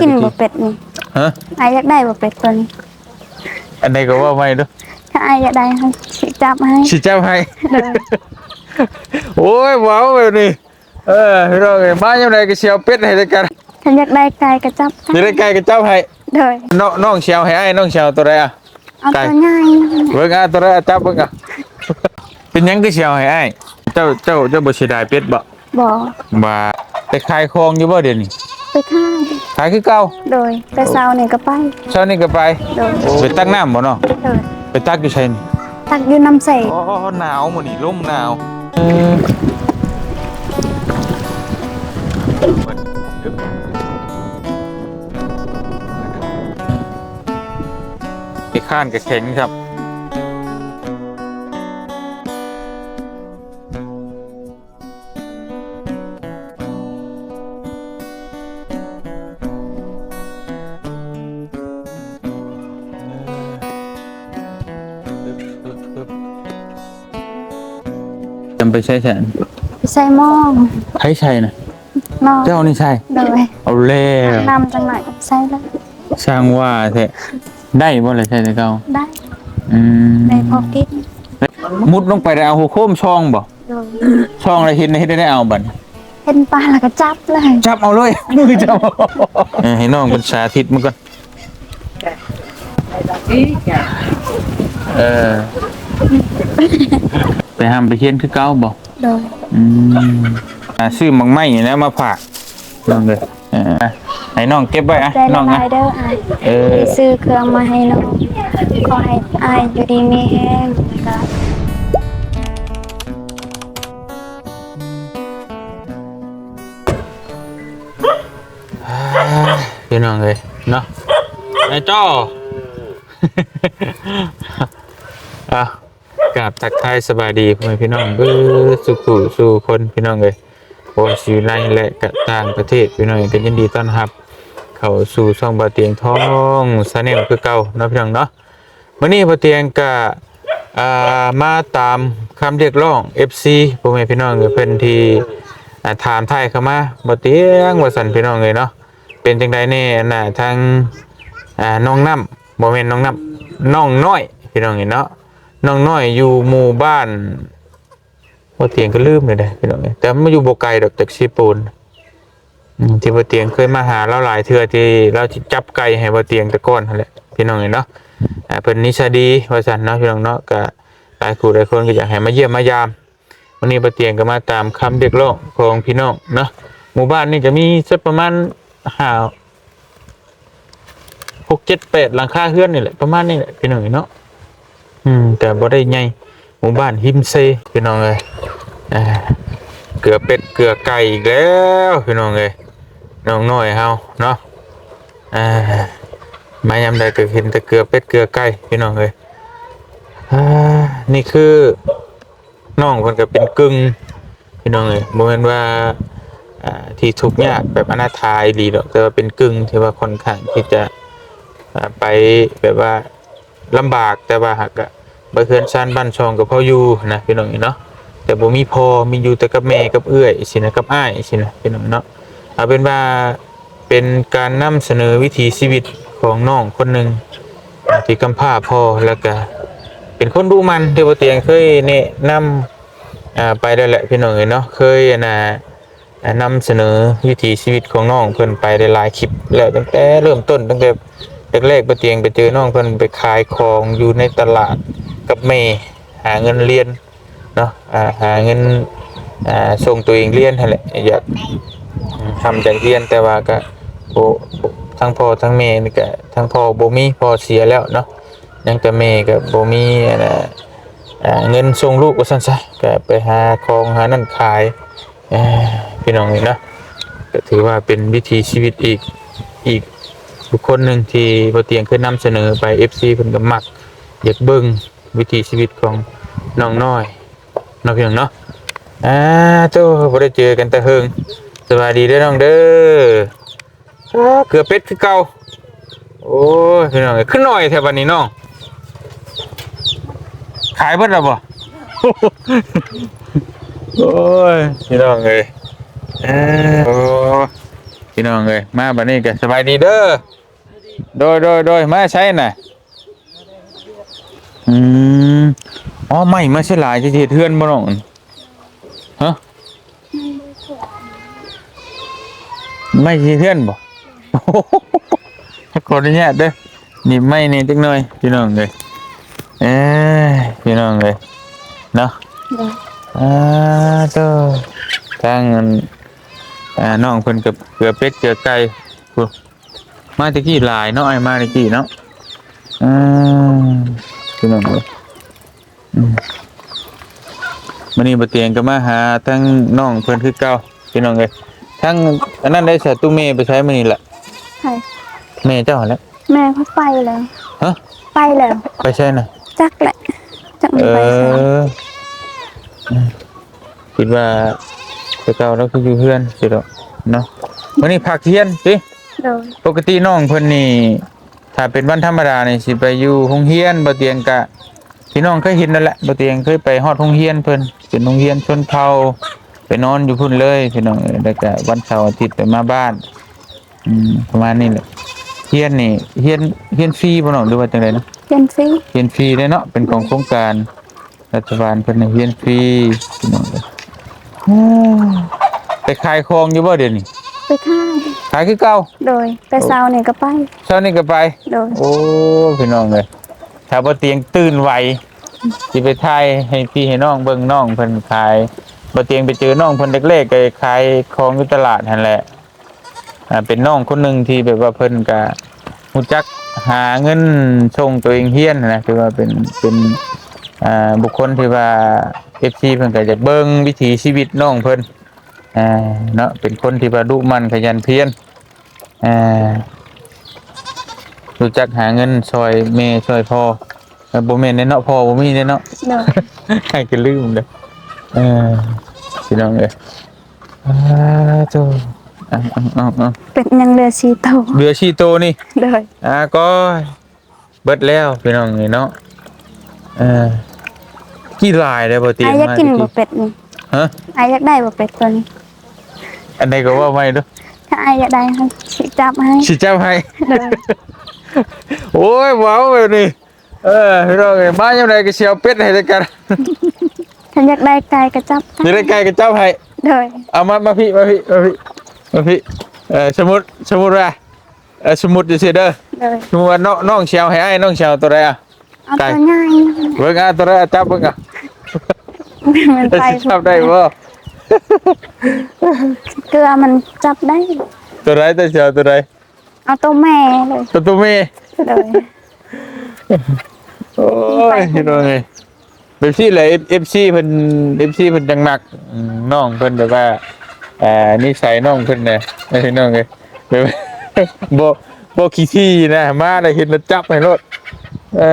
ກິນບໍ່ເປັດນີ້. ຮະ? ອ້າຍຢາກໄດ້ບໍ່ເປັດຕົວນີ້? ອັນໃດກໍເວົ້າໃໝ່ດູ. ຖ້າອ້າຍຢາກໄດ້ ຊິຈັບໃຫ້. ຊິຈັບໃຫ້. ໂດຍ. ໂອ້ຍ ເວົ້າແບບນີ້. ເອີ ພີ່ນ້ອງເອີຍ ມາຍາມໃດກໍຊິເອົາເປັດໃຫ້ແຕ່ກັນ. ຄັນຢາກໄດ້ໄກ່ກໍຈັບ. ຢາກໄດ້ໄກ່ກໍຈັບໃຫ້. ໂດຍ. ນ້ອງ ນ້ອງຊິເອົາໃຫ້ອ້າຍ ນ້ອງຊິເອົາຕົວໃດອະ? ເອົາໄກ່ ຕົວໃຫຍ່. ເບິ່ງ ອາ ຕົວໃດ ອາ ຈັບເບິ່ງ ອາ. ເປັນຫຍັງຄືຊິເອົາໃຫ້ອ້າຍ? ເຈົ້າ ເຈົ້າ ເຈົ້າບໍ່ເສຍດາຍເປັດບໍ່? ບໍ່. ວ່າ ໄປຂາຍຂອງຢູ່ບໍ່ດຽວນີ້? ໄປຂາຍ. ຂາຍຄືເກົ່າ? ໂດຍ. ແຕ່ເຊົ້ານີ້ກໍໄປ. ເຊົ້ານີ້ກໍໄປ? ໂດຍ. ໂອ້ ໄປຕັກນ້ຳບໍ່ນ້ອງ? ໂດຍ. ໄປຕັກຢູ່ໃສນີ້? ຕັກຢູ່ນ້ຳໃສ. ໂອ້ ໜາວມື້ນີ້ ລົມໜາວ. ເອີ ໄອ້ຄ້ານກໍແຂງຄັບ. ຈຳໄປໃຊ້ແສນ? ໃສ່ໝໍ້. ໃຜໃສ່ນະ? ນ້ອງ. ເຈົ້ານີ້ໃສ່? ໂດຍ. ເອົາແລ້ວ. ນ້ຳຈັງໜ້ອຍໃສ່ແລ້ວ. ຊ່າງວ່າແທ້. ໄດ້ບໍ່ລະໃຊ້ແຕ່ເກົ່າ? ໄດ້. ອືມ. ໄດ້ພໍກິນ. ມຸດລົງໄປໄດ້ເອົາຫົວໂຄມຊ່ອງບໍ່? ໂດຍ. ຊ່ອງແລ້ວເຫັນ ເຮັດໄດ້ເອົາບັດ? ເຫັນປາແລ້ວກໍຈັບເລີຍ. ຈັບເອົາເລີຍ. ມືຈັບເອົາ. ເອີ ໃຫ້ນ້ອງເພິ່ນສາທິດມັນກ່ອນ. ເອີ ໄປຮ່ຳໄປຮຽນຄືເກົ່າບໍ່? ໂດຍ. ອືມ. ອ່າ ຊື້ໝາກໄມ້ນີ້ແຫຼະມາຝາກນ້ອງເດີ. ເອີ ໃຫ້ນ້ອງເກັບໄວ້ອະ ໃຈຫຼາຍໆເດີອ້າຍ. ເອີ ທີ່ຊື້ເຄື່ອງມາໃຫ້ນ້ອງ. ຂໍໃຫ້ອ້າຍຢູ່ດີມີແຮງ ແລ້ວກະ ອ່າ ພີ່ນ້ອງເອີຍເນາະ ໄອ້ຈ້ອ ອ່ະ ກາບທັກທາຍສະບາຍດີພໍ່ແມ່ພີ່ນ້ອງເບິດສູ່ຜູ້ສູ່ຄົນ ພີ່ນ້ອງເອີຍ ບໍ່ວ່າຊິຢູ່ໃນ ແລະ ກະຕ່າງປະເທດ ພີ່ນ້ອງເອີຍ ກໍຍິນດີຕ້ອນຮັບເຂົ້າສູ່ຊ່ອງບ່າວຕຽງທອງ Channel ຄືເກົ່າເນາະ ພີ່ນ້ອງເນາະ. ມື້ນີ້ບ່າວຕຽງກະ ອ່າ ມາຕາມຄຳຮຽກຮ້ອງ ເອັຟຊີ ພໍ່ແມ່ພີ່ນ້ອງເອີຍ ເພິ່ນທີ່ ອ່າ ຖາມຖ່າຍເຂົ້າມາ ບ່າວຕຽງວ່າຊັ້ນ ພີ່ນ້ອງເອີຍເນາະ. ເປັນຈັ່ງໃດແດ່ ອັນນ່າ ທາງ ອ່າ ນ້ອງນ້ຳ ບໍ່ແມ່ນນ້ອງນ້ຳ ນ້ອງນ້ອຍ ພີ່ນ້ອງເອີຍເນາະ. ນ້ອງນ້ອຍຢູ່ໝູ່ບ້ານ ບ່າວຕຽງກໍລືມແລ້ວເດ້ ພີ່ນ້ອງເອີຍ ແຕ່ມັນຢູ່ບໍ່ໄກດອກ ຈາກເຊໂປນ. ອືມ ທີ່ບ່າວຕຽງເຄີຍມາຫາລາວຫຼາຍເທື່ອ ທີ່ລາວຊິຈັບໄກ່ໃຫ້ບ່າວຕຽງແຕ່ກ່ອນຫັ້ນແຫຼະ ພີ່ນ້ອງເອີຍເນາະ. ອ່າ ເພິ່ນນິສາຍດີວ່າຊັ້ນເນາະ ພີ່ນ້ອງເນາະ ກະຫຼາຍຄູ່ຫຼາຍຄົນກໍຢາກໃຫ້ມາຢ້ຽມມາຢາມ. ມື້ນີ້ບ່າວຕຽງກໍມາຕາມຄຳຮຽກຮ້ອງຂອງພີ່ນ້ອງເນາະ. ໝູ່ບ້ານນີ້ກໍມີສັກປະມານຫ້າ ຫົກ ເຈັດ ແປດ ຫຼັງຄາເຮືອນນີ້ແຫຼະ ປະມານນີ້ແຫຼະ ພີ່ນ້ອງເອີຍເນາະ. ອືມ ແຕ່ບໍ່ໄດ້ໃຫຍ່ ໝູ່ບ້ານຮິມເຊ ພີ່ນ້ອງເອີຍ. ອ່າ ເກືອເປັດເກືອໄກ່ອີກແລ້ວ ພີ່ນ້ອງເອີຍ ນ້ອງນ້ອຍເຮົາເນາະ. ອ່າ ມາຍາມໃດກໍເຫັນແຕ່ເກືອເປັດເກືອໄກ່ ພີ່ນ້ອງເອີຍ. ອ່າ ນີ້ຄື ນ້ອງເພິ່ນກໍເປັນກຶ່ງ ພີ່ນ້ອງເອີຍ ບໍ່ແມ່ນວ່າ ອ່າ ທີ່ທຸກຍາກແບບອະນາຖາອີ່ຫຼີດອກ ແຕ່ວ່າເປັນກຶ່ງທີ່ວ່າຂ້ອນຂ້າງທີ່ຈະ ອ່າ ໄປແບບວ່າລຳບາກ ແຕ່ວ່າຫາກກະ ໄປເຮືອນຊານບ້ານຊ່ອງກໍພໍຢູ່ນະ ພີ່ນ້ອງເອີຍເນາະ. ແຕ່ບໍ່ມີພໍ່ ມີຢູ່ແຕ່ກັບແມ່ກັບເອື້ອຍຊີ້ນະ ກັບອ້າຍຊີ້ນະ ພີ່ນ້ອງເນາະ. ເອົາເປັນວ່າ ເປັນການນຳສະເໜີວິຖີຊີວິດຂອງນ້ອງຄົນໜຶ່ງ ທີ່ກຳພ້າພໍ່ ແລ້ວກະເປັນຄົນດຸໝັ່ນ ທີ່ບ່າວຕຽງເຄີຍແນະນຳ ອ່າ ໄປແລ້ວແຫຼະ ພີ່ນ້ອງເອີຍເນາະ. ເຄີຍ ອັນນ່າ ນຳສະເໜີວິຖີຊີວິດຂອງນ້ອງເພິ່ນໄປໄດ້ຫຼາຍຄລິບແລ້ວ ຕັ້ງແຕ່ເລີ່ມຕົ້ນ ຕັ້ງແຕ່ແລກໆ ບ່າວຕຽງໄປເຈີນ້ອງເພິ່ນໄປຂາຍຂອງຢູ່ໃນຕະຫຼາດກັບແມ່ ຫາເງິນຮຽນ ເນາະ ອ່າ ຫາເງິນ ອ່າ ສົ່ງຕົວເອງຮຽນຫັ້ນແຫຼະ ຢາກ ອືມ ທຳຢາກຮຽນ ແຕ່ວ່າກະບໍ່ ບໍ່ ທັງພໍ່ທັງແມ່ນີ້ກະ ທັງພໍ່ບໍ່ມີ ພໍ່ເສຍແລ້ວເນາະ ຍັງແຕ່ແມ່ກະບໍ່ມີ ອັນນ່າ ອ່າ ເງິນສົ່ງລູກວ່າຊັ້ນຊະ ກະໄປຫາຂອງຫານັ້ນຂາຍ ເອີ ພີ່ນ້ອງເອີຍເນາະ. ກະຖືວ່າເປັນວິຖີຊີວິດອີກ ອີກບຸກຄົນໜຶ່ງທີ່ບ່າວຕຽງເຄີຍນຳສະເໜີໄປ ເອັຟຊີ ເພິ່ນກະມັກຢາກເບິ່ງ ວິຖີຊີວິດຂອງນ້ອງນ້ອຍເນາະ ພີ່ນ້ອງເນາະ. ອ່າ ໂທ້ ບໍ່ໄດ້ເຈີກັນແຕ່ເຫິງ ສະບາຍດີເດີນ້ອງເດີ. ເກືອເປັດຄືເກົ່າ. ໂອ້ຍ ພີ່ນ້ອງເອີຍ ຄືໜ້ອຍແທ້ບັດນີ້ນ້ອງ ຂາຍເບິດແລ້ວບໍ່? ໂອ້ຍ ພີ່ນ້ອງເອີຍ ເອີ ໂອ້ ພີ່ນ້ອງເອີຍ ມາບັດນີ້ກໍສະບາຍດີເດີ. ໂດຍ ໂດຍ ໂດຍ ມາໃສນະ? ອືມ ອໍ ໄມ້ມາໃຊ້ຫຼາຍ ຊິເຮັດເຮືອນບໍ່ນ້ອງ? ຮະ? ໄມ້ຊິເຮັດເຮືອນບໍ່? ຂໍອະນຸຍາດເດີ ໜີບໄມ້ແດ່ຈັກໜ່ອຍ ພີ່ນ້ອງເອີຍ. ເອີ ພີ່ນ້ອງເອີຍ ເນາະ. ໂດຍ ອ່າ ໂຕ ທາງອັນ ອ່າ ນ້ອງເພິ່ນກໍເກືອເປັດເກືອໄກ່ພຸ້ນ. ມາແຕ່ກີ້ຫຼາຍເນາະ ອ້າຍມາແຕ່ກີ້ເນາະ. ອືມ ພີ່ນ້ອງເອີຍ ອືມ ມື້ນີ້ບໍ່ຕຽງກໍມາຫາທາງນ້ອງເພິ່ນຄືເກົ່າ ພີ່ນ້ອງເອີຍ. ທາງອັນນັ້ນໄດ້ສະ ຕູ້ແມ່ໄປໃສມື້ນີ້ລະ? ໃຜ? ແມ່ເຈົ້າຫັ້ນແຫຼະ. ແມ່ເພິ່ນໄປແລ້ວ. ຮະ? ໄປແລ້ວ. ໄປໃສນະ? ຈັກແຫຼະ ຈັກມັນໄປໃສ. ເອີ ອືມ ຄິດວ່າແຕ່ເກົ່າລາວຄືຢູ່ເຮືອນຊິດອກເນາະ. ມື້ນີ້ພັກຮຽນຕິ? ໂດຍ ປົກກະຕິນ້ອງເພິ່ນນີ້ ຖ້າເປັນວັນທຳມະດານີ້ຊິໄປຢູ່ໂຮງຮຽນ. ບໍ່ຕຽງກະ ພີ່ນ້ອງເຄີຍເຫັນນັ້ນແຫຼະ ບໍ່ຕຽງເຄີຍໄປຮອດໂຮງຮຽນເພິ່ນ ເປັນໂຮງຮຽນຊົນເຜົ່າ ໄປນອນຢູ່ພຸ້ນເລີຍ ພີ່ນ້ອງເອີຍ. ແລ້ວກະວັນເສົາອາທິດໄປມາບ້ານ ອືມ ປະມານນີ້ແຫຼະ. ຮຽນນີ້ ຮຽນ ຮຽນຟຣີບໍ່ນ້ອງ ຫຼືວ່າຈັ່ງໃດນະ? ຮຽນຟຣີ ຮຽນຟຣີເດ້ເນາະ ເປັນຂອງໂຄງການ ລັດຖະບານເພິ່ນໃຫ້ຮຽນຟຣີ ພີ່ນ້ອງເອີຍ. ໄປຂາຍຂອງຢູ່ບໍ່ດຽວນີ້? ໄປຂາຍ ຂາຍຄືເກົ່າ. ໂດຍ ແຕ່ເຊົ້ານີ້ກໍໄປ ເຊົ້ານີ້ກໍໄປ. ໂດຍ ໂອ້ ພີ່ນ້ອງເອີຍ ຖ້າບໍ່ຕຽງຕື່ນໄວ ຊິໄປຖ່າຍໃຫ້ພີ່ໃຫ້ນ້ອງເບິ່ງ ນ້ອງເພິ່ນຂາຍ. ບໍ່ຕຽງໄປເຈີນ້ອງເພິ່ນແລກໆ ກໍຂາຍຂອງຢູ່ຕະຫຼາດຫັ້ນແຫຼະ. ອ່າ ເປັນນ້ອງຄົນໜຶ່ງທີ່ແບບວ່າເພິ່ນກະຮູ້ຈັກຫາເງິນສົ່ງຕົວເອງຮຽນນະ ຖືວ່າເປັນ ເປັນ ອ່າ ບຸກຄົນທີ່ວ່າ ເອັຟຊີ ເພິ່ນກະຢາກເບິ່ງວິຖີຊີວິດນ້ອງເພິ່ນ ອ່າ ເນາະ. ເປັນຄົນທີ່ວ່າດຸໝັ່ນຂະຫຍັນພຽນ ອ່າ ຮູ້ຈັກຫາເງິນຊ່ອຍແມ່ຊ່ອຍພໍ່. ເອີ ບໍ່ແມ່ນເດ້ເນາະ ພໍ່ບໍ່ມີເດ້ເນາະ. ໂດຍ ໃຫ້ກໍລືມເດ້. ເອີ ພີ່ນ້ອງເອີຍ ອ່າ ໂຕ ເອົາ ເອົາ ເອົາ ເອົາ ເປັດຍັງເຫຼືອສີ່ໂຕ ເຫຼືອສີ່ໂຕນີ້. ໂດຍ ອ່າ ກໍເບິດແລ້ວ ພີ່ນ້ອງເອີຍເນາະ. ເອີ ກີ້ຫຼາຍເດ້ບໍ່ຕຽງ ອ້າຍຢາກກິນບໍ່ເປັດນີ້? ຮະ? ອ້າຍຢາກໄດ້ບໍ່ເປັດຕົວນີ້? ອັນໃດກໍເວົ້າໃໝ່ດູ. ຖ້າອ້າຍຢາກໄດ້ ຊິຈັບໃຫ້ ຊິຈັບໃຫ້. ໂດຍ ໂອ້ຍ ເວົ້າແບບນີ້ ເອີ ພີ່ນ້ອງເອີຍ ມາຍາມໃດກໍຊິເອົາເປັດໃຫ້ແຕ່ກັນ. ຄັນຢາກໄດ້ໄກ່ກໍຈັບ ຢາກໄດ້ໄກ່ກໍຈັບໃຫ້. ໂດຍ ເອົາມາ ມາພີ້ ມາພີ້ ມາພີ້ ມາພີ້. ເອີ ສົມມຸດ ສົມມຸດວ່າ ເອີ ສົມມຸດຊື່ໆເດີ. ໂດຍ ສົມມຸດວ່ານ້ອງ ນ້ອງຊິເອົາໃຫ້ອ້າຍ ນ້ອງຊິເອົາຕົວໃດ? ອ່ະ ເອົາ ໄກ່ ຕົວໃຫຍ່. ເບິ່ງ ອ່ະ ຕົວໃດ ອ່ະ ຈັບເບິ່ງ ອ່ະ ມັນໄປ ຈັບໄດ້ບໍ່? ເກືອມັນຈັບໄດ້. ຕົວໃດ ເຈົ້າຊິເອົາຕົວໃດ? ເອົາໂຕແມ່ເລີຍ ເອົາໂຕແມ່. ໂດຍ ໂອ້ຍ ພີ່ນ້ອງເອີຍ ແບບຊີ້ແຫຼະ ເອັຟ ເອັຟຊີ ເພິ່ນ ເອັຟຊີ ເພິ່ນຈັ່ງມັກ ອືມ ນ້ອງເພິ່ນແບບວ່າ ອ່າ ນິໄສນ້ອງເພິ່ນນະ ພີ່ນ້ອງເອີຍ ແບບ ບໍ່ ບໍ່ຂີ້ຖີ່ນະ ມາແລ້ວເຫັນແລ້ວຈັບໃຫ້ໂລດ. ເອີ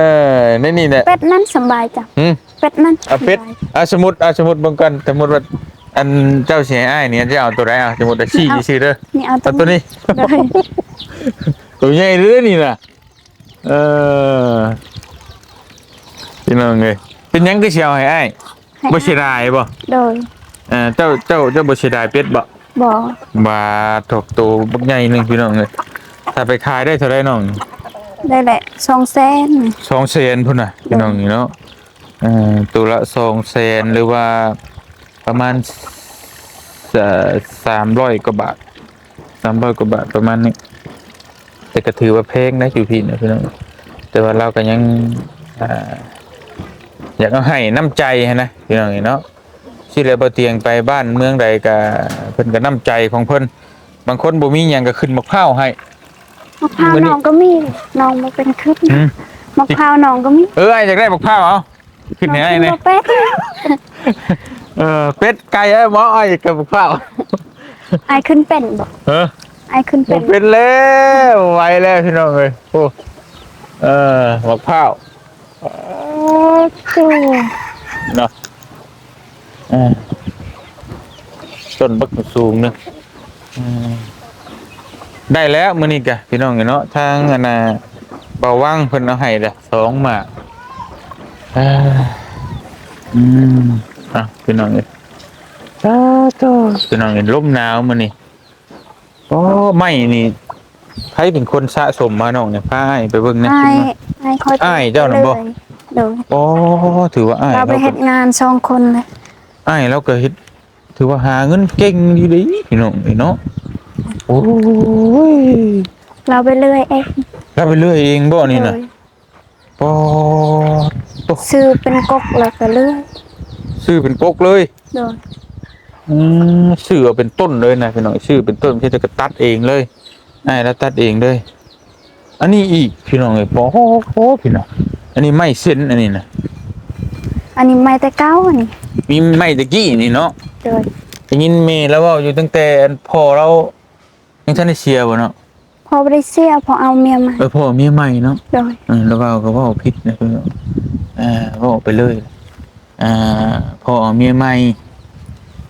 ໃນນີ້ແຫຼະ ເປັດນັ້ນສຳບາຍຈ້ະ. ຫື? ເປັດນັ້ນ ເອົາເປັດ ສຳບາຍ. ອ່າ ສົມມຸດ ອ່າ ສົມມຸດເບິ່ງກ່ອນ ສົມມຸດວ່າ ອັນເຈົ້າຊິໃຫ້ອ້າຍນີ້ ເຈົ້າເອົາຕົວໃດ? ອ່າ ສົມມຸດວ່າຊີ້ຊື່ໆເດີ. ນີ້ເອົາຕົວ ເອົາຕົວນີ້ ນີ້ ໂດຍ ຕົວໃຫຍ່ເລີຍນີ້ນະ. ເອີ ພີ່ນ້ອງເອີຍ ເປັນຫຍັງຄືຊິເອົາໃຫ້ອ້າຍ? ໃຫ້ອ້າຍ ບໍ່ເສຍດາຍບໍ່? ໂດຍ ເອີ ເຈົ້າ ເຈົ້າ ເຈົ້າບໍ່ເສຍດາຍເປັດບໍ່? ບໍ່. ບາດ ຖອກໂຕບັກໃຫຍ່ໜຶ່ງ ພີ່ນ້ອງເອີຍ ຖ້າໄປຂາຍໄດ້ເທົ່າໃດນ້ອງ? ໄດ້ແຫຼະ ສອງແສນ ສອງແສນພຸ້ນນະ ໂດຍ ພີ່ນ້ອງເອີຍເນາະ. ເອີ ໂຕລະສອງແສນ ຫຼືວ່າປະມານ ສ- ສາມຮ້ອຍກວ່າບາດ ສາມຮ້ອຍກວ່າບາດປະມານນີ້. ແຕ່ກໍຖືວ່າແພງນະຢູ່ພີ້ນະ ພີ່ນ້ອງ ແຕ່ວ່າລາວກໍຍັງ ອ່າ ຢາກເອົາໃຫ້ນ້ຳໃຈຫັ້ນນະ ພີ່ນ້ອງເອີຍເນາະ. ຊິແລ້ວບໍ່ຕຽງໄປບ້ານເມືອງໃດກໍ ເພິ່ນກໍນ້ຳໃຈຂອງເພິ່ນ. ບາງຄົນບໍ່ມີຫຍັງກໍຂຶ້ນໝາກພ້າວໃຫ້. ໝາກພ້າວ ມື້ນີ້ ນ້ອງກໍມີ ນ້ອງບໍ່ເປັນຂຶ້ນ. ຫື? ໝາກພ້າວນ້ອງກໍມີ. ເອີ ອ້າຍຢາກໄດ້ໝາກພ້າວ ເອົາ ຂຶ້ນໃຫ້ອ້າຍແດ່. ນ້ອງຂຶ້ນບໍ່ເປັນ. ເອີ ເປັດໄກ່ ເອີ ໝໍອ້າຍກັບໝາກພ້າວ. ອ້າຍຂຶ້ນເປັນບໍ່? ເອີ ອ້າຍຂຶ້ນເປັນ. ບໍ່ເປັນແລ້ວ ໄຫວແລ້ວ ພີ່ນ້ອງເອີຍ. ໂອ້ ເອີ ໝາກພ້າວ ເນາະ ເອີ ຕົ້ນບັກສູງເນາະ. ເອີ ໄດ້ແລ້ວມື້ນີ້ກະ ພີ່ນ້ອງເອີຍເນາະ ທາງອັນນ່າ ບ່າວວັງເພິ່ນເອົາໃຫ້ລະສອງໝາກ. ເອີ ອືມ ເອົາ ພີ່ນ້ອງເອີຍ ສາທຸ ພີ່ນ້ອງເອີຍ ລົມໜາວມື້ນີ້. ອໍ ໄມ້ນີ້ ໃຜເປັນຄົນສະສົມມານ້ອງນີ້? ພາອ້າຍໄປເບິ່ງແດ່. ອ້າຍ ອ້າຍຂ້ອຍ ອ້າຍເຈົ້ານະບໍ່? ໂດຍ. ອໍ ຖືວ່າອ້າຍ ລາວໄປເຮັດງານສອງຄົນແຫຼະ. ອ້າຍລາວກໍເຮັດ ຖືວ່າຫາເງິນເກັ່ງຢູ່ເດ້ພີ່ນ້ອງເອີຍເນາະ. ໂອ້ຍ ລາວໄປເລື່ອຍເອງ. ລາວໄປເລື່ອຍເອງບໍ່ນີ້ນະ? ໂດຍ. ປາດໂທ້ ຊື້ເປັນກົກແລ້ວກໍເລື່ອຍ. ຊື້ເປັນກົກເລີຍ? ໂດຍ. ອືມ ຊື້ເອົາເປັນຕົ້ນເລີຍນະພີ່ນ້ອງ, ຊື້ເປັນຕົ້ນ ເຮັດແລ້ວກໍຕັດເອງເລີຍ. ອ້າຍລາວຕັດເອງເລີຍ. ອັນນີ້ອີກພີ່ນ້ອງເອີຍ. ປາດໂທ້ ພີ່ນ້ອງ, ອັນນີ້ໄມ້ເຊັນ ອັນນີ້ນະ. ອັນນີ້ໄມ້ແຕ່ເກົ່າ ອັນນີ້. ມີໄມ້ແຕ່ກີ້ນີ້ເນາະ? ໂດຍ. ໄດ້ຍິນແມ່ລາວເວົ້າຢູ່ຕັ້ງແຕ່ອັນພໍ່ລາວຍັງທັນໄດ້ເສຍບໍ່ເນາະ? ພໍ່ບໍ່ໄດ້ເສຍ, ພໍ່ເອົາເມຍໃໝ່. ເອີ ພໍ່ເອົາເມຍໃໝ່ເນາະ? ໂດຍ. ເອີ ລາວເວົ້າກໍເວົ້າຜິດນະ ເອີ ເວົ້າໄປເລີຍ. ອ່າ ພໍ່ເອົາເມຍໃໝ່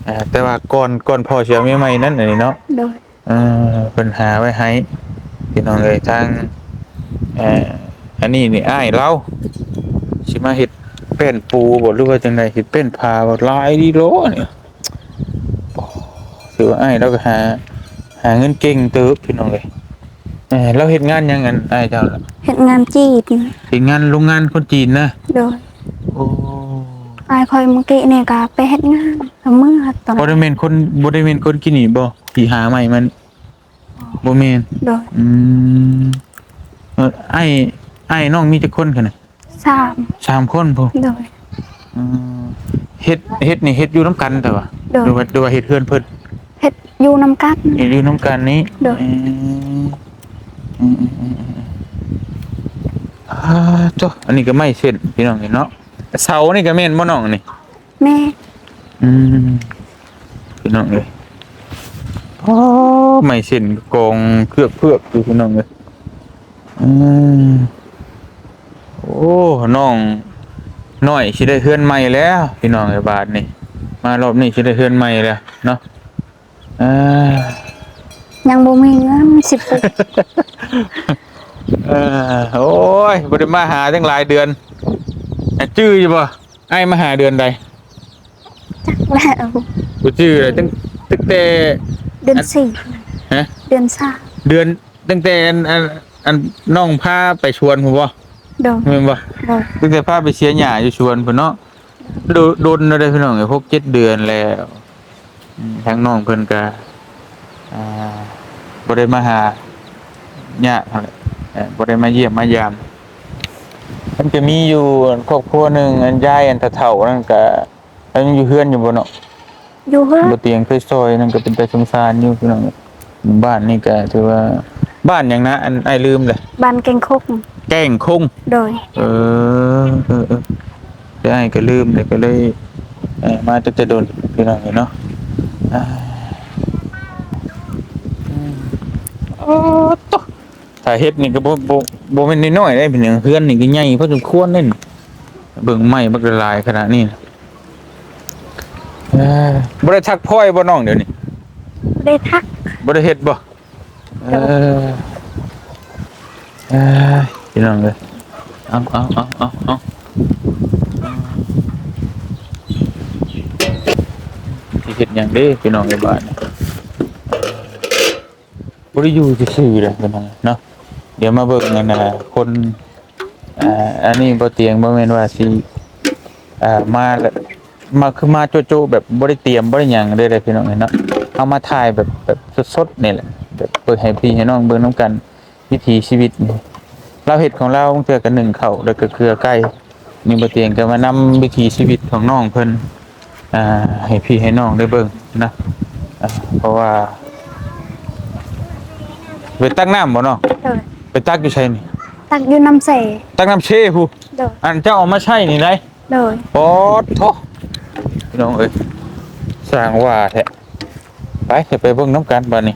ອ່າ ແຕ່ວ່າກ່ອນ ກ່ອນພໍ່ຊິເອົາເມຍໃໝ່ນັ້ນ ອັນນີ້ເນາະ? ໂດຍ. ເອີ ເພິ່ນຫາໄວ້ໃຫ້ພີ່ນ້ອງເອີຍ. ທາງ ເອີ ອັນນີ້ນີ້ອ້າຍລາວຊິມາເຮັດແປ້ນປູບໍ່ ຫຼືວ່າຈັ່ງໃດ? ເຮັດແປ້ນຜ້າບໍ່? ຫຼາຍດີໂລນີ້. ໂອ້ ຖືວ່າອ້າຍລາວກໍຫາ ຫາເງິນເກັ່ງເຕີບພີ່ນ້ອງເອີຍ. ເອີ ລາວເຮັດງານຫຍັງ ອັນອ້າຍເຈົ້າລະ? ເຮັດງານຈີນ. ເຮັດງານໂຮງງານຄົນຈີນນະ? ໂດຍ. ໂອ້ ອ້າຍຂ້ອຍເມື່ອກີ້ນີ້ກໍໄປເຮັດງານ ເມືອຕອນ ບໍ່ໄດ້ແມ່ນຄົນ ບໍ່ໄດ້ແມ່ນຄົນກີ້ນີ້ບໍ່ ທີ່ຫາໃໝ່ມາ? ບໍ່ແມ່ນ. ໂດຍ. ອືມ ເອີ ອ້າຍ ອ້າຍນ້ອງມີຈັກຄົນກັນນະ? ສາມ ສາມຄົນພຸ້ນ. ໂດຍ. ອືມ ເຮັດ ເຮັດນີ້ເຮັດຢູ່ນຳກັນແຕ່ວ່າ? ໂດຍ. ຫຼືວ່າ ຫຼືວ່າເຮັດເຮືອນເພິ່ນ? ເຮັດຢູ່ນຳກັນ. ເຮັດຢູ່ນຳກັນນີ້? ໂດຍ. ອືມ ອືມ ອືມ ອືມ ອ່າ ໂທ້ ອັນນີ້ກໍໄມ້ເຊັນພີ່ນ້ອງເອີຍເນາະ. ເສົານີ້ກໍແມ່ນບໍ່ນ້ອງນີ້? ແມ່ນ. ອືມ ພີ່ນ້ອງເອີຍ ອໍ ໄມ້ເຊັນກອງເຄືອກໆຢູ່ ພີ່ນ້ອງເອີຍ. ອືມ ໂອ້ ນ້ອງນ້ອຍຊິໄດ້ເຮືອນໃໝ່ແລ້ວ ພີ່ນ້ອງເອີຍ. ບາດນີ້ມາລອບນີ້ຊິໄດ້ເຮືອນໃໝ່ແລ້ວເນາະ. ເອີ ຍັງບໍ່ມີເງິນຊິປຸກ. ເອີ ໂອ້ຍ ບໍ່ໄດ້ມາຫາຕັ້ງຫຼາຍເດືອນ. ຈື່ຢູ່ບໍ່? ອ້າຍມາຫາເດືອນໃດ? ຈັກແລ້ວ ບໍ່ຈື່ແລ້ວ. ຕັ້ງ ຕັ້ງແຕ່ເດືອນສີ່. ຮະ? ເດືອນສາມ. ເດືອນ ຕັ້ງແຕ່ອັນ ອັນ ອັນນ້ອງພາໄປສວນພຸ້ນບໍ່? ໂດຍ. ແມ່ນບໍ່? ໂດຍ. ຕັ້ງແຕ່ພາໄປເສຍຫຍ້າຢູ່ສວນພຸ້ນເນາະ. ໂດ ດົນແລ້ວເດ້ພີ່ນ້ອງເອີຍ ຫົກເຈັດເດືອນແລ້ວ. ອືມ ທາງນ້ອງເພິ່ນກະ ອ່າ ບໍ່ໄດ້ມາຫາຍາກຫັ້ນແຫຼະ ເອີ ບໍ່ໄດ້ມາຢ້ຽມມາຢາມ. ມັນກະມີຢູ່ຄອບຄົວໜຶ່ງ ອັນຍາຍອັນເຖົ້າໆນັ້ນກະ ລາວຍັງຢູ່ເຮືອນຢູ່ບໍ່ເນາະ? ຢູ່ເຮືອນ. ບໍ່ຕຽງເຄີຍຊ່ອຍນັ້ນກະເປັນຕາສົງສານຢູ່ພີ່ນ້ອງ. ບ້ານນີ້ກະຖືວ່າ ບ້ານຫຍັງນະ? ອັນ ອ້າຍລືມແຫຼະ. ບ້ານແກ້ງຄົງ. ແກ້ງຄົງ. ໂດຍ. ເອີ ເອີ ເອີ ແຕ່ອ້າຍກໍລືມແລ້ວ ກໍເລີຍ ເອີ ມາຕັ້ງແຕ່ດົນ ພີ່ນ້ອງເອີຍເນາະ. ອ່າ ອືມ ໂອ້ໂຕ ຖ້າເຮັດນີ້ກໍບໍ່ ບໍ່ ບໍ່ແມ່ນນ້ອຍໆເດ້ ເປັນຫຍັງ ເຮືອນນີ້ກໍໃຫຍ່ພໍສົມຄວນເດ້. ເບິ່ງໄມ້ບັກຫຼາຍຂະໜາດນີ້. ເອີ ບໍ່ໄດ້ທັກພອຍບໍ່ນ້ອງດຽວນີ້? ບໍ່ໄດ້ທັກ. ບໍ່ໄດ້ເຮັດບໍ່? ເອີ ເອີ ພີ່ນ້ອງເອີຍ ເອົາ ເອົາ ເອົາ ເອົາ ເອົາ ຊິເຮັດຫຍັງເດ້ພີ່ນ້ອງເອີຍ ບາດນີ້ ບໍ່ໄດ້ຢູ່ຊື່ໆເດ້ພີ່ນ້ອງເນາະ. ດຽວມາເບິ່ງອັນນ່າ ຄົນ ອ່າ ອັນນີ້ບໍ່ຕຽງ ບໍ່ແມ່ນວ່າຊິ ອ່າ ມາແລ້ວ ມາ ຄືມາໂຈະໆ ແບບບໍ່ໄດ້ຕຽມບໍ່ໄດ້ຫຍັງເລີຍເດ້ພີ່ນ້ອງເອີຍເນາະ. ເຮົາມາຖ່າຍແບບ ແບບສົດໆນີ້ແຫຼະ ແບບເບິ່ງໃຫ້ພີ່ໃຫ້ນ້ອງເບິ່ງນຳກັນ ວິຖີຊີວິດນີ້ ລາວເຮັດຂອງລາວ ບາງເທື່ອກໍໜຶ້ງເຂົ້າ ແລ້ວກໍເກືອໄກ່. ນີ້ບໍ່ຕຽງກໍມານຳວິຖີຊີວິດຂອງນ້ອງເພິ່ນ ອ່າ ໃຫ້ພີ່ໃຫ້ນ້ອງໄດ້ເບິ່ງນະ. ອ່າ ເພາະວ່າ ໄປຕັກນ້ຳບໍ່ນ້ອງ? ໂດຍ. ໄປຕັກຢູ່ໃສນີ້? ຕັກຢູ່ນ້ຳເຊ. ຕັກນ້ຳເຊພຸ້ນ? ໂດຍ. ອັນເຈົ້າເອົາມາໃຊ້ນີ້ໃດ໋? ໂດຍ. ປາດໂທ້ ພີ່ນ້ອງເອີຍ ຊ່າງວ່າແທ້. ໄປ ໄປເບິ່ງນຳກັນບາດນີ້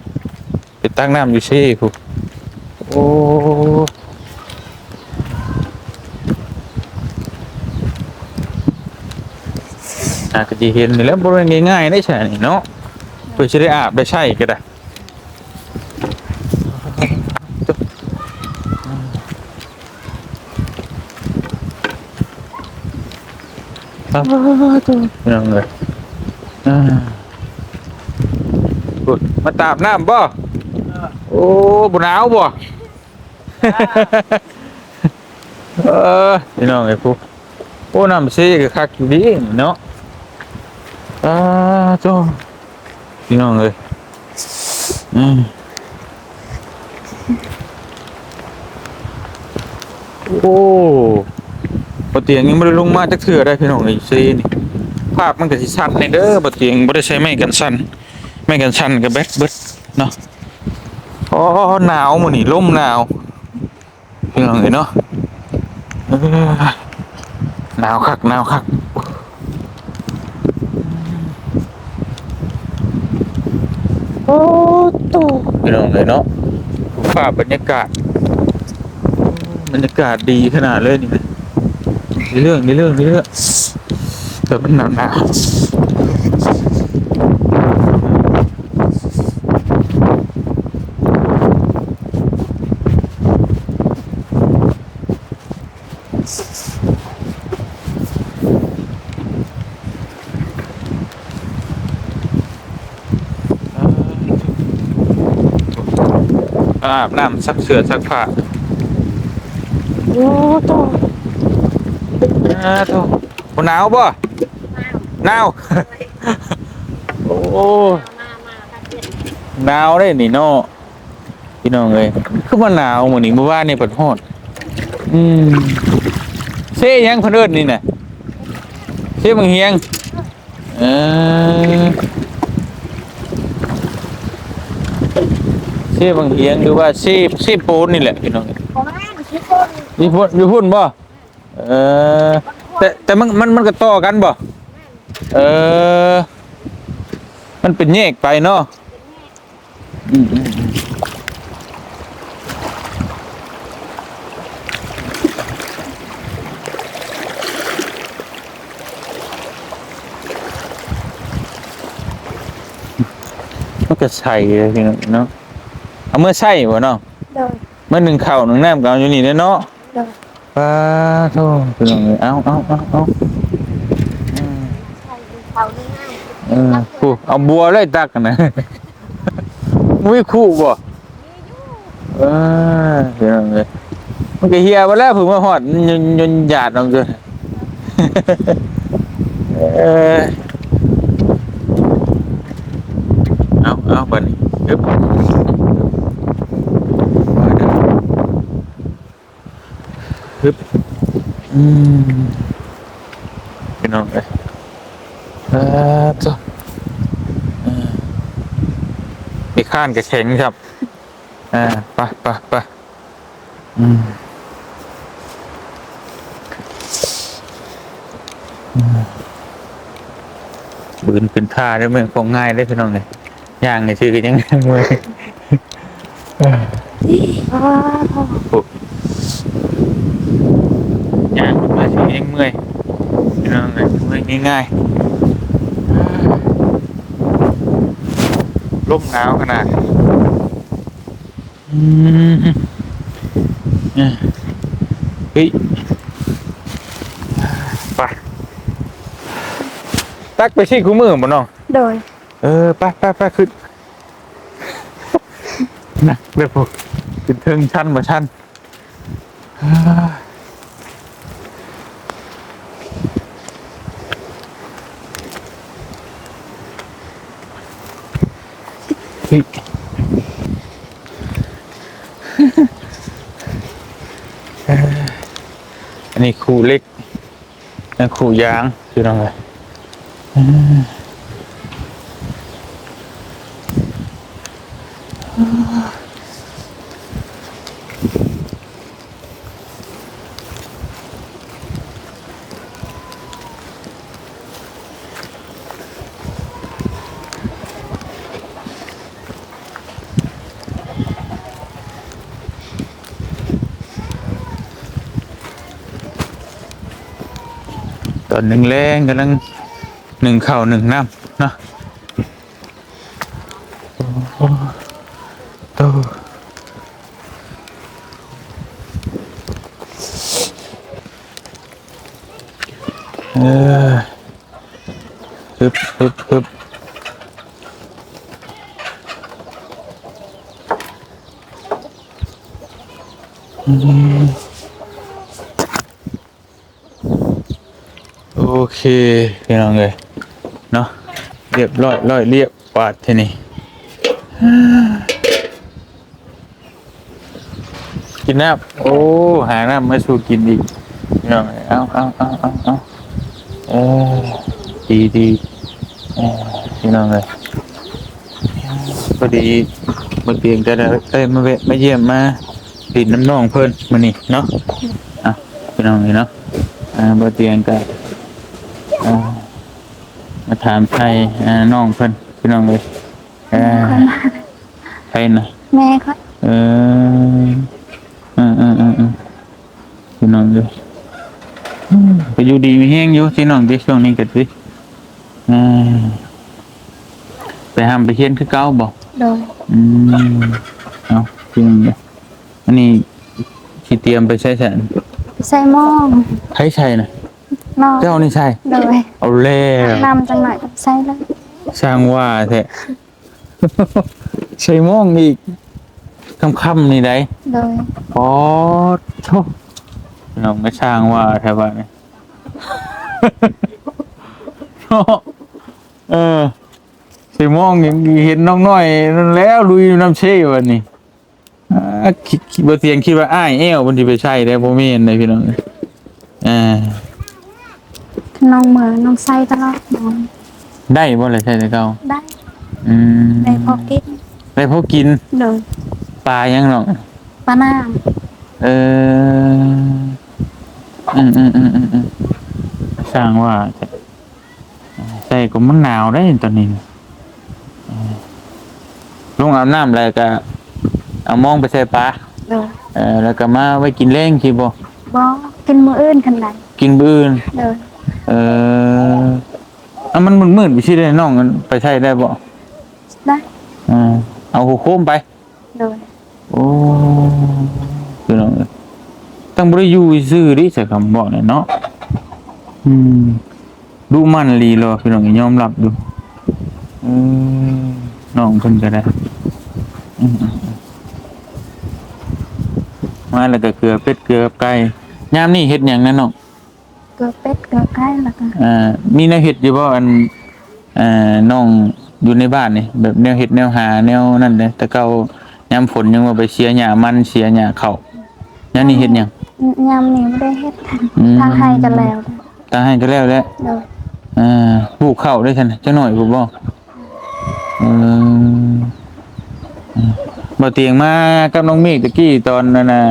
ໄປຕັກນ້ຳຢູ່ເຊພຸ້ນ. ໂອ້ ຫາກໍຊິເຫັນນີ້ແຫຼະ ບໍ່ແມ່ນງ່າຍໆເດ້ຊະນີ້ເນາະ ເພື່ອຊິໄດ້ອາບໄດ້ໃຊ້ກໍໄດ້. ອ້າວ ພີ່ນ້ອງເອີຍ ອ່າ ພຸ້ນ ມາຕາບນ້ຳບໍ່? ໂອ້ ບໍ່ໜາວບໍ່? ເອີ ພີ່ນ້ອງເອີຍ ຜູ້ ໂອ້ ນ້ຳເຊກໍຄັກຢູ່ເດເນາະ. ອາ ໂທ້ ພີ່ນ້ອງເອີຍ ອືມ ໂອ້ ບໍ່ຕຽງຍັງບໍ່ໄດ້ລົງມາຈັກເທື່ອໄດ໋ ພີ່ນ້ອງເອີຍ ເຊນີ້. ພາບມັນກໍຊິສັ່ນແດ່ເດີ ບໍ່ຕຽງບໍ່ໄດ້ໃສ່ໄມ້ກັນສັ່ນ ໄມ້ກັນສັ່ນກໍແບັດເບິດເນາະ. ໂອ້ ໜາວມື້ນີ້ ລົມໜາວ ພີ່ນ້ອງເອີຍເນາະ. ເອີ ໜາວຄັກ ໜາວຄັກ. ໂອ້ໂຕ ພີ່ນ້ອງເອີຍເນາະ ພາບບັນຍາກາດ ບັນຍາກາດດີຂະໜາດເລີຍນີ້ນະ. ເລື່ອງ ເລື່ອງ ເລື່ອງ ແຕ່ມັນໜາວໆ. ອາບນ້ຳ ຊັກເສື້ອ ຊັກຜ້າ. ໂອ້ໂຕ ອາໂຕ ບໍ່ໜາວບໍ່? ໜາວ ໂອ້ ໜາວເດ້ນີ້ເນາະ. ພີ່ນ້ອງເອີຍ ຄືວ່າໜາວມື້ນີ້ ມື້ວານນີ້ພັດຮ້ອນ. ອືມ ເຊຫຍັງເພິ່ນເອີ້ນນີ້ນະ? ເຊບັກຫຽງ. ເອີ ເຊບັກຫຽງ ຫຼືວ່າເຊ ເຊໂປນນີ້ແຫຼະ ພີ່ນ້ອງເອີຍ. ຢູ່ພຸ້ນ ຢູ່ພຸ້ນບໍ່? ເອີ ແຕ່ ແຕ່ມັນ ມັນ ມັນກໍຕໍ່ກັນບໍ່? ເອີ ມັນເປັນແຍກໄປເນາະ. ອືມ ອືມ ອືມ ມັນກໍໃສ່ເລີຍເນາະ. ເອົາເມືອໃຊ້ບໍ່ນ້ອງ? ໂດຍ ເມືອໜຶ້ງເຂົ້າໜຶ້ງນ້ຳກໍເອົາຢູ່ນີ້ແຫຼະເນາະ. ໂດຍ ປາໂທ ພີ່ນ້ອງເອີຍ ເອົາ ເອົາ ເອົາ ເອົາ ອືມ ເອີ ຜູ້ເອົາບົວເລີຍຕັກຫັ້ນນະ ມີຄູ່ບໍ່? ເອີ ພີ່ນ້ອງເອີຍ ມັນກໍເຫ່ຍໄປແລ້ວ ເພິ່ນມາຮອດ ຍ- ຍ- ຢາດເອົາເດີ ເອີ ເອົາ ເອົາ ບາດນີ້ ອຶບ ອຶບ ອືມ ພີ່ນ້ອງເອີຍ ເອີ ໂທ້ ເອີ ໄອ້ຄ້ານກໍແຂງຄັບ ອ່າ ໄປ ໄປ ໄປ ອືມ ອືມ ບືນຂຶ້ນທ່າເດີ ແມ່ນຂອງງ່າຍເດີ ພີ່ນ້ອງເອີຍ. ຍ່າງຊື່ກໍຍັງເມື່ອຍ ໂອ້ ຍ່າງມາຊື່ຍັງເມື່ອຍ ພີ່ນ້ອງເອີຍ ເມື່ອຍງ່າຍໆ ລົມໜາວຂະໜາດ ອືມ ເອີ ເຮີ້ຍ ໄປ ຕັກໄປຊີ້ຄູ່ມື້ບໍ່ນ້ອງ? ໂດຍ ເອີ ໄປ ໄປ ໄປ ຂຶ້ນ ໜັກເດີພວກ ຂຶ້ນເທິງ ຊັນບໍ່ຊັນ ເຮີ້ຍ ອັນນີ້ຄູເຫຼັກ ຍັງຂູດຢາງ ພີ່ນ້ອງເອີຍ ອືມ ຕອນແລງໆ ກຳລັງໜຶ້ງເຂົ້າໜຶ້ງນ້ຳເນາະ ໂອ້ ໂອ້ ເອີ ຮຶບ ຮຶບ ຮຶບ. ອືມ ໂອເຄ ພີ່ນ້ອງເອີຍເນາະ ລຽບຮ້ອຍ ລອຍລຽບ ບາດທີນີ້ ກິນນ້ຳ ໂອ້ ຫານ້ຳມາສູ່ກິນອີກ ພີ່ນ້ອງເອີຍ ເອົາ ເອົາ ເອົາ ເອົາ ເອົາ ເອີ ດີ ດີ ເອີ ພີ່ນ້ອງເອີຍ ພໍດີ ມື້ຕຽງກໍໄດ້ ເອີ ມາແວະມາຢ້ຽມມາ ຫຼິ້ນນຳນ້ອງເພິ່ນມື້ນີ້ເນາະ ອ່ະ ພີ່ນ້ອງເອີຍເນາະ ອ່າ ບໍ່ຕຽງກໍ ອ່າ ມາຖາມໄຖ່ ອ່າ ນ້ອງເພິ່ນ ພີ່ນ້ອງເອີຍ ເອີ ໃຜນະ? ແມ່ຂ້ອຍ ເອີ ເອີໆໆໆ ພີ່ນ້ອງເອີຍ ກໍຢູ່ດີມີແຮງຢູ່ ພີ່ນ້ອງຕິ ຊ່ວງນີ້ກໍຕິ ອ່າ ໄປຮ່ຳໄປຮຽນຄືເກົ່າບໍ່? ໂດຍ ອືມ ເອົາ ພີ່ນ້ອງເອີຍ ອັນນີ້ຊິຕຽມໄປໃສຊັ້ນ? ໃສ່ໝອງ ໃຜໃສ່ນະ? ນ້ອງ ເຈົ້ານີ້ໃສ່? ໂດຍ ເອົາແລ້ວ ອາບນ້ຳຈັກໜ້ອຍໃສ່ເລີຍ ຊ່າງວ່າແທ້ ໃສ່ໝອງອີກ ຄ່ຳໆນີ້ໃດ໋ ໂດຍ ປອດໂທ້ ນ້ອງກໍຊ່າງວ່າແທ້ບາດນີ້ ເນາະ ເອີ ໃສ່ໝອງ ເຫັນນ້ອງນ້ອຍນັ້ນແລ້ວ ລຸຍນ້ຳເຊບາດນີ້ ອ່າ ຄິດ ບໍ່ຕຽງຄິດວ່າອ້າຍແອວເພິ່ນຊິໄປໃສ່ໄດ້ ບໍ່ແມ່ນເດ້ພີ່ນ້ອງ ອ່າ ນ້ອງເມືອ ນ້ອງໃສ່ຕະຫຼອດ ໄດ້ບໍ່ລະໃສ່ແຕ່ເກົ່າ? ໄດ້ ອືມ ໄດ້ພໍກິນ ໄດ້ພໍກິນ ໂດຍ ປາຫຍັງນ້ອງ? ປາໜາມ ເອີ ອືມໆໆໆໆ ຊ່າງວ່າແທ້ ໃສ່ກໍມັນໜາວເດ້ຕອນນີ້ ເອີ ລົງອາບນ້ຳແລ້ວກະເອົາມອງໄປໃສ່ປາ ໂດຍ ເອີ ແລ້ວກະມາໄວ້ກິນແລງຊີ້ບໍ່? ບໍ່ ກິນມື້ອື່ນຄັນໄດ້ ກິນມື້ອື່ນ ໂດຍ ເອີ ອ່ະ ມັນມືດໆ ໄປຊີ້ໄດ້ ນ້ອງໄປໃສ່ໄດ້ບໍ່? ໄດ້ ເອີ ເອົາຫົວໂຄມໄປ ໂດຍ ໂອ້ ພີ່ນ້ອງເອີຍ ຕັ້ງບໍ່ໄດ້ຢູ່ຊື່ເດ້ ໃຊ້ຄຳບອກແຫຼະເນາະ ອືມ ດຸໝັ່ນອີ່ຫຼີເລີ ພີ່ນ້ອງ ຍອມຮັບຢູ່ ເອີ ນ້ອງເພິ່ນກໍໄດ້ ອືມ ມາແລ້ວກໍເກືອເປັດເກືອໄກ່ ຍາມນີ້ເຮັດຫຍັງນະນ້ອງ? ເກືອເປັດເກືອໄກ່ ແລ້ວກໍ ເອີ ມີແນວເຮັດຢູ່ບໍ່? ອັນ ເອີ ນ້ອງຢູ່ໃນບ້ານນີ້ ແບບແນວເຮັດແນວຫາແນວນັ້ນເດ້ ແຕ່ເກົ່າຍາມຝົນຍັງວ່າໄປເສຍຫຍ້າມັນ ເສຍຫຍ້າເຂົ້າ ຍາມນີ້ເຮັດຫຍັງ? ຍາມນີ້ບໍ່ໄດ້ເຮັດ ອືມ ທາງໄຮ່ກໍແລ້ວ ທາງໄຮ່ກໍແລ້ວແຫຼະ ໂດຍ ເອີ ປູກເຂົ້າໄດ້ຊັ້ນ ຈັກໜ້ອຍພຸ້ນບໍ່? ອືມ ອືມ ບໍ່ຕຽງມາກັບນ້ອງເມກຕະກີ້ຕອນນັ້ນນະ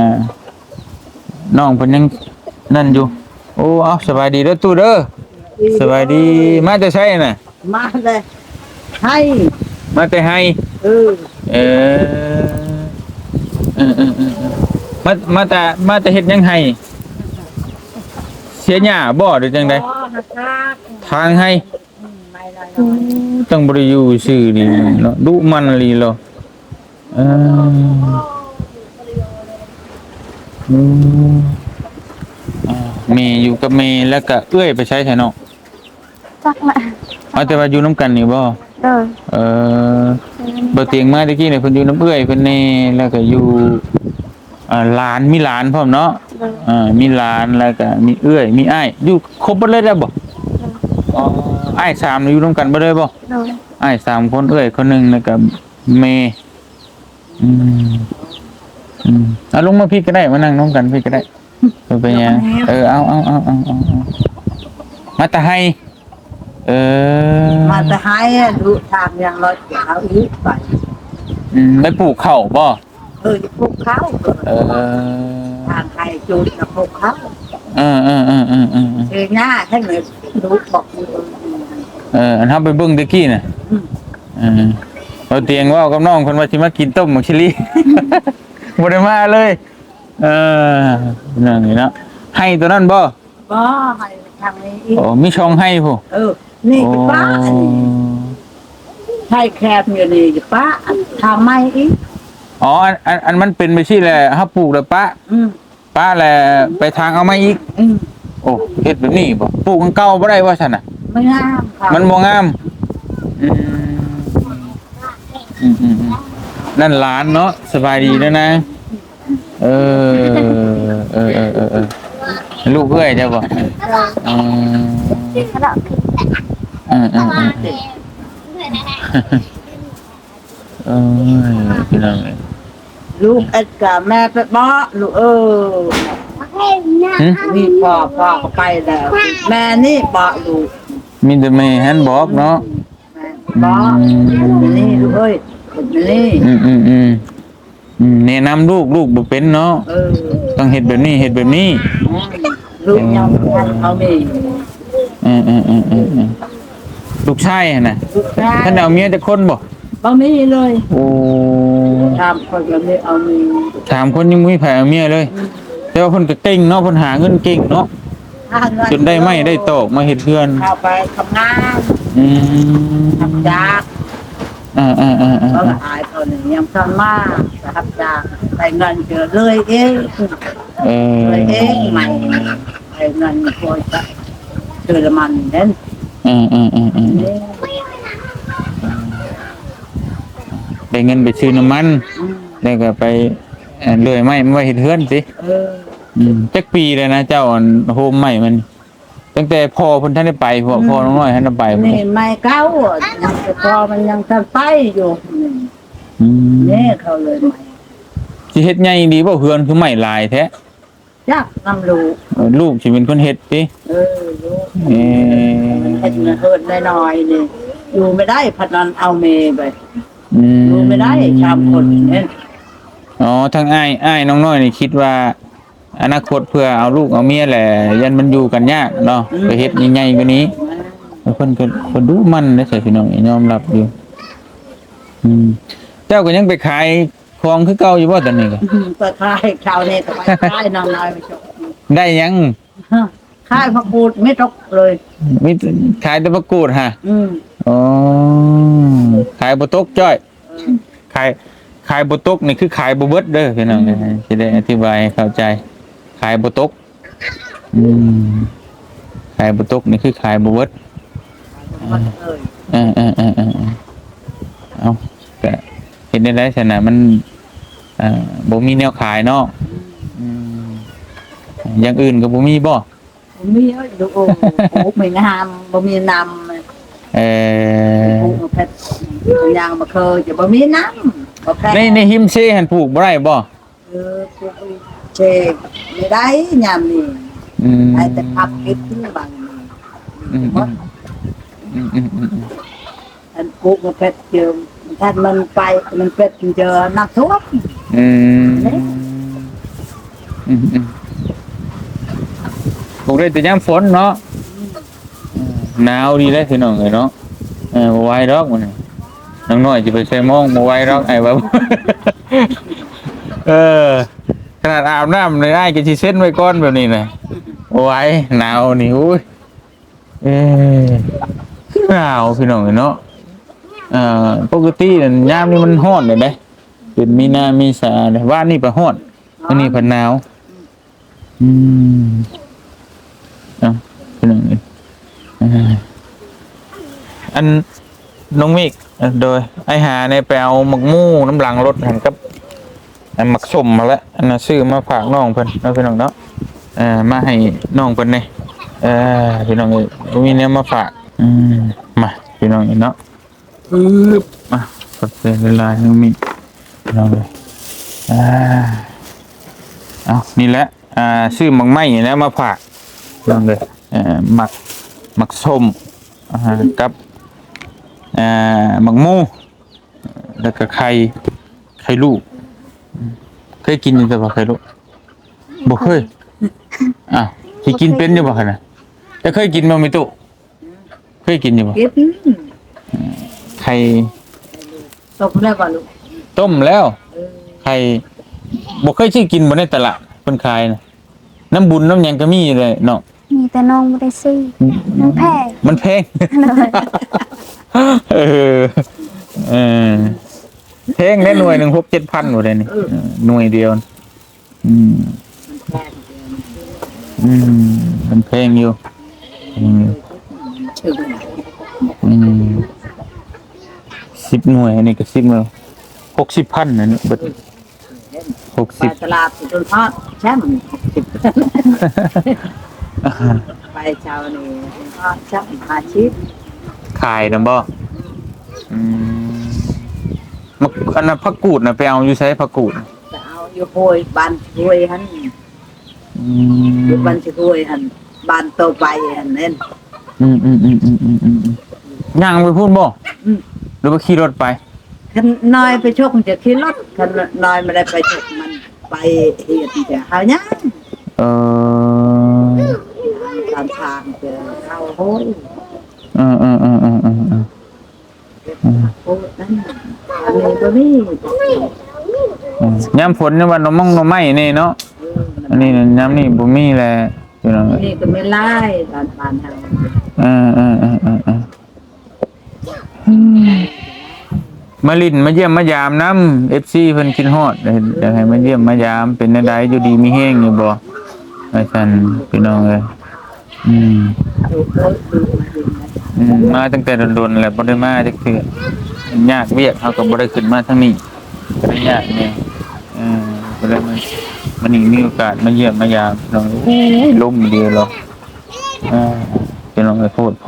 ນ້ອງເພິ່ນຍັງນັ້ນຢູ່ ໂອ້ ເອົາ ສະບາຍດີເດີຕູ້ເດີ ສະບາຍດີ ມາແຕ່ໃສນະ? ມາແຕ່ໄຮ່ ມາແຕ່ໄຮ່ ເອີ ເອີ ເອີ ເອີ ເອີ ມາ ມາແຕ່ ມາແຕ່ເຮັດຫຍັງໄຮ່? ເສຍຫຍ້າບໍ່ ຫຼືຈັ່ງໃດ? ທາງໄຮ່ ອືມ ຈັ່ງບໍ່ໄດ້ຢູ່ຊື່ນີ້ເນາະ ດຸໝັ່ນອີ່ຫຼີເນາະ ເອີ ອືມ ອ່າ ແມ່ຢູ່ກັບແມ່ ແລ້ວກະເອື້ອຍໄປໃສແທ້ເນາະ? ຈັກລະ ເອົາແຕ່ວ່າຢູ່ນຳກັນນີ້ບໍ່? ໂດຍ ເອີ ບໍ່ຕຽງມາແຕ່ກີ້ນີ້ເພິ່ນຢູ່ນຳເອື້ອຍເພິ່ນແດ່ ແລ້ວກະຢູ່ ອ່າ ຫຼານ ມີຫຼານພ້ອມເນາະ ໂດຍ ເອີ ມີຫຼານ ແລ້ວກະມີເອື້ອຍ ມີອ້າຍ ຢູ່ຄົບເບິດເລີຍແລ້ວບໍ່? ໂດຍ ອໍ ອ້າຍສາມຢູ່ນຳກັນເບິດເລີຍບໍ່? ໂດຍ ອ້າຍສາມຄົນ ເອື້ອຍຄົນໜຶ່ງ ແລ້ວກະແມ່ ອືມ ອືມ ເອົາລົງມາພີ້ກໍໄດ້ ມານັ່ງນຳກັນພີ້ກໍໄດ້ ບໍ່ເປັນຫຍັງ ເອີ ເອົາ ເອົາ ເອົາ ເອົາ ເອົາ ມາແຕ່ໄຮ່ ເອີ ມາແຕ່ໄຮ່ ລູກຖາມຫຍັງລະເອົາອີກໄປ ອືມ ໄປປູກເຂົ້າບໍ່? ເອີ ປູກເຂົ້າ ເອີ ທາງໄຮ່ຈູດນະປູກເຂົ້າ ເອີໆໆໆໆ ເສຍຫຍ້າໃຫ້ແມ່ລູກບອກ ເອີ ອັນເຮົາໄປເບິ່ງແຕ່ກີ້ນະ ອືມ ເອີ ເອົາຕຽງເວົ້າກັບນ້ອງເພິ່ນວ່າຊິມາກິນຕົ້ມໝາກຊີລີ ບໍ່ໄດ້ມາເລີຍ ເອີ ນັ້ນນີ້ເນາະ ໄຮ່ໂຕນັ້ນບໍ່? ບໍ່ ໄຮ່ທາງນີ້ອີກ ໂອ້ ມີສອງໄຮ່ພຸ້ນ ເອີ ນີ້ກໍປະ ໂອ້ ອັນນີ້ ໄຮ່ແຄບຢູ່ນີ້ກໍປະ ທາງໃໝ່ອີກ ອໍ ອັນ ອັນ ອັນມັນເປັນແບບຊີ້ແຫຼະ ເຮົາປູກແລ້ວປະ ອືມ ປະແລ້ວໄປທາງເອົາໃໝ່ອີກ ອືມ ໂອ້ ເຮັດແບບນີ້ບໍ່? ປູກອັນເກົ່າບໍ່ໄດ້ວ່າຊັ້ນນະ? ມັນງາມ ມັນບໍ່ງາມ ອືມ ອືມໆໆ ນັ້ນຫຼານເນາະ ສະບາຍດີເດີນາງ ເອີ ເຈົ້າບໍ່? ເອີ ເອີ ເອີ ເອີ ເອີ ໂອ້ຍ ພີ່ນ້ອງເອີຍ ລູກເອັດກະແມ່ໄປເບາະ ລູກເອີຍ ຫຶ? ມີພໍ່ ພໍ່ກໍໄປແລ້ວ ແມ່ນີ້ເບາະລູກ ມີແຕ່ແມ່ຫັ້ນບອກເນາະ ແມ່ເບາະ ອືມ ນີ້ລູກເອີຍ ນີ້ ອືມໆໆ ອືມ ແນະນຳລູກ ລູກບໍ່ເປັນເນາະ ເອີ ຕ້ອງເຮັດແບບນີ້ ເຮັດແບບນີ້ ອືມ ລູກຍັງບໍ່ທັນເອົາເມຍ ເອີໆໆໆ ລູກຊາຍຫັ້ນນະ ລູກຊາຍ ທ່ານໄດ້ເອົາເມຍຈັກຄົນບໍ່? ບໍ່ມີເລີຍ ໂອ້ ສາມຄົນຍັງບໍ່ເອົາເມຍ ສາມຄົນຍັງບໍ່ມີໃຜເອົາເມຍເລີຍ ອືມ ແຕ່ວ່າເພິ່ນກໍເກັ່ງເນາະ ເພິ່ນຫາເງິນເກັ່ງເນາະ ຫາເງິນ ຈົນໄດ້ໄມ້ໄດ້ຕອກມາເຮັດເຮືອນ ເຂົ້າໄປທຳງານ ອືມ ຮັບຈ້າງ ເອີໆໆໆ ເຂົາກໍອາຍເຂົານີ້ ຍັງທັນມາໄປຮັບຈ້າງ ໄດ້ເງິນກໍເລີຍເອງ ເອີ ເລີຍເອງໃໝ່ ໄດ້ເງິນພໍຈະຊື້ນ້ຳມັນເດ້ ເອີໆໆໆ ເອີ ໄດ້ເງິນໄປຊື້ນ້ຳມັນ ອືມ ແລ້ວກໍໄປ ເອີ ເລື່ອຍໄມ້ມາໄວ້ເຮັດເຮືອນຕິ ເອີ ອືມ ຈັກປີແລ້ວນະເຈົ້າ ອັນ ໂຮມໄມ້ມັນ ຕັ້ງແຕ່ພໍ່ເພິ່ນທັນໄດ້ໄປພຸ້ນ ອືມ ພໍ່ນ້ອງນ້ອຍທັນໄດ້ໄປພຸ້ນ ນີ້ໄມ້ເກົ່າ ຍັງແຕ່ພໍ່ມັນຍັງທັນໄປຢູ່ ອືມ ນີ້ເຂົາເລີຍໄມ້ ຊິເຮັດໃຫຍ່ດີບໍ່ ເຮືອນຄືໄມ້ຫຼາຍແທ້ ຈັກນຳລູກ ເອີ ລູກຊິເປັນຄົນເຮັດຕິ ເອີ ລູກ ເອີ ມັນເຮັດເຮືອນນ້ອຍໆນີ້ ຢູ່ບໍ່ໄດ້ ພັດນັ້ນເອົາແມ່ໄປ ອືມ ຢູ່ບໍ່ໄດ້ ສາມຄົນນີ້ ອໍ ທາງອ້າຍ ອ້າຍນ້ອງນ້ອຍນີ້ຄິດວ່າ ອະນາຄົດເພື່ອເອົາລູກເອົາເມຍແຫຼະ ຢ້ານມັນຢູ່ກັນຍາກເນາະ ອືມ ໄປເຮັດໃຫຍ່ໆກວ່ານີ້ ແມ່ນ ເພິ່ນກໍ ເພິ່ນດຸໝັ່ນເດ້ ພີ່ນ້ອງ ຍອມຮັບຢູ່ ອືມ ເຈົ້າກໍຍັງໄປຂາຍຂອງຄືເກົ່າຢູ່ບໍ່ຕອນນີ້ກໍ? ອືມ ໄປຂາຍ ເຊົ້ານີ້ກໍໄປຂາຍ ນ້ອງນ້ອຍໄປສົ່ງ ໄດ້ຫຍັງ? ຂາຍຜັກກູດ ມີຕົກເລີຍ ມີ ຂາຍແຕ່ຜັກກູດຫະ? ອືມ ອໍ ຂາຍບໍ່ຕົກຈ້ອຍ ເອີ ຂາຍ ຂາຍບໍ່ຕົກນີ້ຄືຂາຍບໍ່ເບິດເດີພີ່ນ້ອງ ອືມ ຊິໄດ້ອະທິບາຍໃຫ້ເຂົ້າໃຈ ຂາຍບໍ່ຕົກ ອືມ ຂາຍບໍ່ຕົກນີ້ຄືຂາຍບໍ່ເບິດ ຂາຍບໍ່ເບິດເລີຍ ເອີໆໆໆ ເອົາ ກະເຮັດແນວໃດຊັ້ນນະ ມັນ ເອີ ບໍ່ມີແນວຂາຍເນາະ ອືມ ອືມ ຢ່າງອື່ນກໍບໍ່ມີບໍ່? ບໍ່ມີເອີຍ ລູກເອີຍ ປູກໄມ່ງາມ ບໍ່ມີນ້ຳ ເອີ ປູກມາແພັດ ຫຍັງມາເຄີຍ ຈະບໍ່ມີນ້ຳ ບໍ່ແພງ ໃນ ໃນຮິມເຊຫັ້ນປູກບໍ່ໄດ້ບໍ່? ເອີ ປູກເຊບໍ່ໄດ້ຍາມນີ້ ອືມ ໄດ້ແຕ່ຜັກກິນບາງ ອືມ ອືມ ອືມ ອືມ ອືມ ອືມ ອັນປູກມາແພັດເຈີ ມັນທັນມັນໄປ ມັນເປັດເຈີນ້ຳຖ້ວມ ອືມ ເດ້ ອືມ ອືມ ປູກໄດ້ແຕ່ຍາມຝົນເນາະ ອືມ ໜາວດີເດ້ພີ່ນ້ອງເອີຍເນາະ ເອີ ບໍ່ໄຫວດອກມື້ນີ້ ນ້ອງນ້ອຍຊິໄປໃສ່ມອງ ບໍ່ໄຫວດອກ ອ້າຍວ່າ ເອີ ຂະໜາດອາບນ້ຳນີ້ ອ້າຍກໍຊິເຊັນໄວ້ກ່ອນແບບນີ້ນະ ບໍ່ໄຫວ ໜາວນີ້ ໂອ້ຍ ເອີ ຄືໜາວພີ່ນ້ອງເອີຍເນາະ ເອີ ປົກກະຕິນັ້ນຍາມນີ້ມັນຮ້ອນແລ້ວເດ້ ເດືອນມີນາ ເມສາເດ້ ວານນີ້ປະຮ້ອນ ມື້ນີ້ພັດໜາວ ອືມ ເອົ້າ ພີ່ນ້ອງເອີຍ ເອີ ອັນ ນ້ອງມິກ ເອີ ໂດຍ ອ້າຍຫາແດ່ ໄປເອົາໝາກໝູ່ນຳຫຼັງລົດຫັ້ນກັບ ອັນໝາກສົ້ມຫັ້ນແຫຼະ ອັນນັ້ນຊື້ມາຝາກນ້ອງເພິ່ນເນາະ ພີ່ນ້ອງເນາະ ເອີ ມາໃຫ້ນ້ອງເພິ່ນແດ່ ເອີ ພີ່ນ້ອງເອີຍ ບໍ່ມີແນວມາຝາກ ອືມ ມາ ພີ່ນ້ອງເອີຍເນາະ ປຶບ ອ່ະ ຂອບໃຈຫຼາຍໆ ນ້ອງມິກ ພີ່ນ້ອງເອີຍ ອ່າ ເອົາ ນີ້ແຫຼະ ອ່າ ຊື້ໝາກໄມ້ນີ້ແຫຼະມາຝາກ ພີ່ນ້ອງເອີຍ ເອີ ໝາກ ໝາກສົ້ມ ອ່າ ກັບ ອ່າ ໝາກໝູ່ ແລ້ວກໍໄຂ່ ໄຂ່ລູກ ເຄີຍກິນຢູ່ແຕ່ວ່າໄຂ່ລູກ ບໍ່ເຄີຍ ອ້າວ ຊິກິນເປັນຢູ່ບໍ່ຫັ້ນນະ ເຈົ້າເຄີຍກິນບໍ່ແມ່ຕູ້? ເຄີຍກິນຢູ່ບໍ່? ກິນ ເອີ ໄຂ່ ຕົ້ມແລ້ວບໍ່ລູກ? ຕົ້ມແລ້ວ ເອີ ໄຂ່ ບໍ່ເຄີຍຊື້ກິນບໍ່ໃນຕະຫຼາດເພິ່ນຂາຍນະ? ນຳບຸນນຳຫຍັງກໍມີຢູ່ເດ້ເນາະ ມີແຕ່ນ້ອງບໍ່ໄດ້ຊື້ ອືມ ມັນແພງ ມັນແພງ ໂດຍ ເອີ ເອີ ແພງແດ່ ໜ່ວຍໜຶ່ງຫົກເຈັດພັນພຸ້ນເດ້ນີ້ ເອີ ເອີ ໜ່ວຍດຽວ ອືມ ມັນແພງ ອືມ ມັນແພງຢູ່ ອືມ ອືມ ສິບໜ່ວຍ ອັນນີ້ກໍສິບໜ່ວຍ ຫົກສິບພັນ ອັນນີ້ເບິດ ຫົກສິບ ໄປຕະຫຼາດສຸດທອດ ແຊມ ຫົກສິບ ໄປເຊົ້ານີ້ຮອດສາມສິບ ຂາຍນຳບໍ່? ອືມ ມາ ອັນນັ້ນຜັກກູດນະ ໄປເອົາຢູ່ໃສ ຜັກກູດ? ໄປເອົາຢູ່ຫ້ວຍ ບ້ານຫ້ວຍຫັ້ນ. ອືມ ຢູ່ບ້ານຫ້ວຍຫັ້ນ ບ້ານຕໍ່ໄປຫັ້ນແມ່ນ. ອືມໆໆໆໆໆ ຍ່າງໄປພຸ້ນບໍ່? ອືມ ຫຼືວ່າຂີ່ລົດໄປ? ຄັນນ້ອຍໄປຊົກຈະຂີ່ລົດ ຄັນນ້ອຍບໍ່ໄດ້ໄປຊົກ ມັນໄປຮຽນຈະເຮົາຍ່າງ. ເອີ ຕາມທາງຈະເຮົາໂຫຍ. ເອີໆໆໆໆໆ ອືມ ອັນນີ້ກໍມີ ອືມ ຍາມຝົນນີ້ວ່າໜໍ່ມົງໜໍ່ໄມ້ນີ້ເນາະ. ເອີ ອັນນີ້ນະ ຍາມນີ້ບໍ່ມີແລ້ວ ພີ່ນ້ອງເອີຍ. ນີ້ກໍມີຫຼາຍ ບ້ານ ບ້ານເຮົາ. ເອີໆໆໆໆ ມາຫຼິ້ນມາຢ້ຽມມາຢາມນຳ ເອັຟຊີ ເພິ່ນຄິດຮອດ ຢາກໃຫ້ມາຢ້ຽມມາຢາມ ເປັນແນວໃດ ຢູ່ດີມີແຮງຢູ່ບໍ່ ວ່າຊັ້ນ ພີ່ນ້ອງເອີຍ. ອືມ ອືມ ມາຕັ້ງແຕ່ດົນໆແລ້ວ ບໍ່ໄດ້ມາຈັກເທື່ອ ຍາກວຽກ ເຮົາກໍບໍ່ໄດ້ຂຶ້ນມາທາງນີ້ ກໍໄດ້ຍາກແດ່. ເອີ ກໍໄດ້ມາ ມື້ນີ້ມີໂອກາດມາຢ້ຽມມາຢາມ ພີ່ນ້ອງ. ໂອ້ຍ ລົມດີເນາະ ເອີ ພີ່ນ້ອງເອີຍ ໂພດໂພ.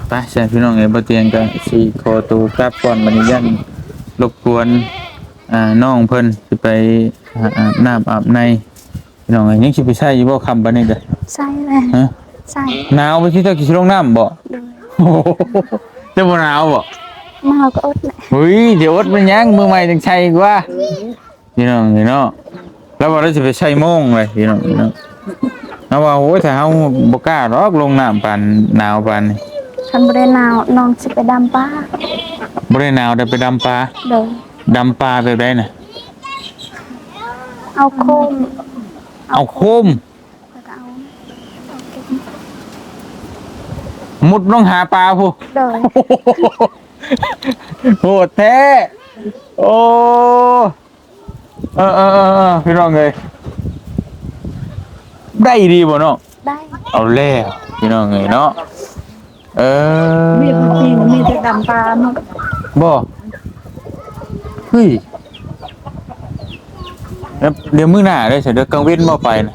ໄປ ຊັ້ນ ພີ່ນ້ອງເອີຍ ບໍ່ຕຽງກໍຊິຂໍໂຕກັບກ່ອນ ບັດນີ້ຢ້ານລົບກວນ ອ່າ ນ້ອງເພິ່ນ ຊິໄປ ອ່າ ອາບນ້ຳອາບໃນ ພີ່ນ້ອງເອີຍ. ຍັງຊິໄປໃສ່ຢູ່ບໍ່ ຄ່ຳປານນີ້ກະ? ໃສ່ແຫຼະ. ຮະ? ໃສ່. ໜາວໄປຊິ ເຈົ້າຊິລົງນ້ຳບໍ່? ໂດຍ. ໂອ້ໂຫ ເຈົ້າບໍ່ໜາວບໍ່? ໜາວກໍອົດແຫຼະ. ເຮີ້ຍ ດຽວອົດແມ່ນຫຍັງ ມື້ໃໝ່ຈັ່ງໃສ່ກວ່າ. ພີ່ນ້ອງເອີຍເນາະ ລາວວ່າລາວຊິໄປໃສ່ໂມງເລີຍ ພີ່ນ້ອງເອີຍເນາະ. ລາວວ່າ ໂອ້ຍ ຖ້າເຮົາບໍ່ກ້າດອກລົງນ້ຳປານ ໜາວປານນີ້. ຄັນບໍ່ໄດ້ໜາວ ນ້ອງຊິໄປດຳປາ. ບໍ່ໄດ້ໜາວ ໄດ້ໄປດຳປາ. ໂດຍ. ດຳປາແບບໃດນະ? ເອົາໂຄມ ເອົາໂຄມ ແລ້ວກໍເອົາ ເອົາເກັບ ມຸດລົງຫາປາພຸ້ນ. ໂດຍ. ໂຫດແທ້. ໂອ້ ເອີໆໆໆ ພີ່ນ້ອງເອີຍ ໄດ້ອີ່ຫຼີບໍ່ນ້ອງ? ໄດ້. ເອົາແລ້ວ ພີ່ນ້ອງເອີຍເນາະ. ເອີ ມີແຕ່ດຳປາໝົດ. ບໍ່? ເຮີ້ຍ ດຽວມື້ໜ້າເດີ ເດີກາງເວັນບໍ່ໄປນະ?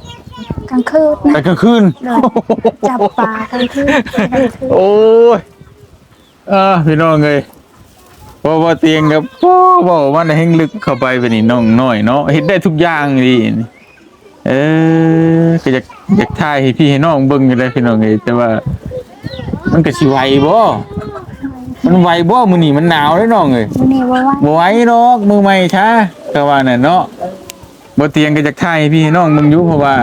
ກາງຄືນ. ໄປກາງຄືນ. ໂດຍ. ຈັບປາກາງຄືນ. ໂອ້ຍ ເອີ ພີ່ນ້ອງເອີຍ ເວົ້າ ເວົ້າຕຽງກັບ ໂອ້ ເວົ້າມັນແຮ່ງເລິກເຂົ້າໄປ ບາດນີ້ນ້ອງນ້ອຍເນາະ ເຮັດໄດ້ທຸກຢ່າງອີ່ຫຼີ. ເອີ ກໍຢາກ ຢາກຖ່າຍໃຫ້ພີ່ໃຫ້ນ້ອງເບິ່ງຢູ່ເດ້ ພີ່ນ້ອງເອີຍ ແຕ່ວ່າມັນກໍຊິໄຫວບໍ່? ມັນໄຫວບໍ່? ມື້ນີ້ມັນໜາວເດ້ນ້ອງເອີຍ. ມື້ນີ້ບໍ່ໄຫວ. ບໍ່ໄຫວດອກ ມື້ໃໝ່ຊະ ກໍວ່ານັ້ນເນາະ. ບໍ່ຕຽງກໍຢາກຖ່າຍໃຫ້ພີ່ໃຫ້ນ້ອງເບິ່ງຢູ່ ເພາະວ່າ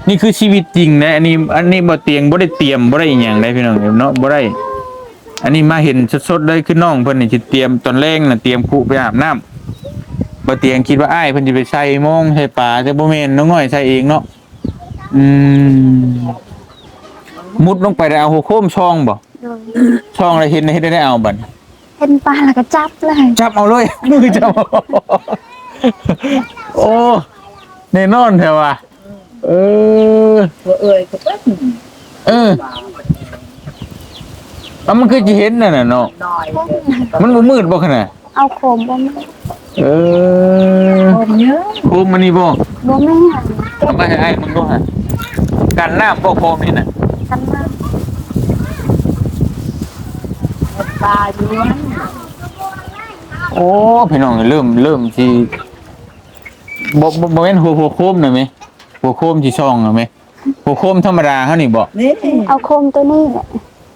ນີ້ຄືຊີວິດຈິງເດ້. ອັນນີ້ ອັນນີ້ບໍ່ຕຽງບໍ່ໄດ້ຕຽມ ບໍ່ໄດ້ອີ່ຫຍັງເດ້ ພີ່ນ້ອງເນາະ ບໍ່ໄດ້. ອັນນີ້ມາເຫັນສົດໆເລີຍ ຄືນ້ອງເພິ່ນນີ້ຊິຕຽມຕອນແລງນະ ຕຽມຄຸໄປອາບນ້ຳ. ບໍ່ຕຽງຄິດວ່າອ້າຍເພິ່ນຊິໄປໃສ່ມອງໃສ່ປາ ແຕ່ບໍ່ແມ່ນ ນ້ອງນ້ອຍໃສ່ເອງເນາະ. ອືມ ມຸດລົງໄປໄດ້ເອົາຫົວໂຄມຊ່ອງບໍ່? ໂດຍ. ຊ່ອງແລ້ວເຫັນ ເຮັດໄດ້ເອົາບັດ? ເຫັນປາແລ້ວກໍຈັບເລີຍ. ຈັບເອົາເລີຍ ມືຈັບ. ໂອ້ ແນ່ນອນແທ້ວ່າ. ເອີ ບໍ່ເອີຍກໍເປັນ. ເອີ ເອົາ ມັນຄືຊິເຫັນນັ້ນນະເນາະ. ມັນບໍ່ມືດບໍ່ຂະໜາດ? ເອົາໂຄມບໍ່ແມ່ນ. ເອີ ໂຄມເຍອະ. ໂຄມອັນນີ້ບໍ່? ບໍ່ແມ່ນ. ເອົາໄປໃຫ້ອ້າຍເບິ່ງດູຫັ້ນ. ກັນນ້ຳບໍ່ໂຄມນີ້ນະ? ກັນນ້ຳ. ປາຢູ່ຫັ້ນ. ໂອ້ ພີ່ນ້ອງ ເລີ່ມ ເລີ່ມຊິ ບໍ່ ບໍ່ ບໍ່ແມ່ນຫົວ ຫົວໂຄມນະແມ່? ຫົວໂຄມຊິຊ່ອງນະແມ່? ຫົວໂຄມທຳມະດາເຮົານີ້ບໍ່? ນີ້ ເອົາໂຄມໂຕນີ້ແຫຼະ.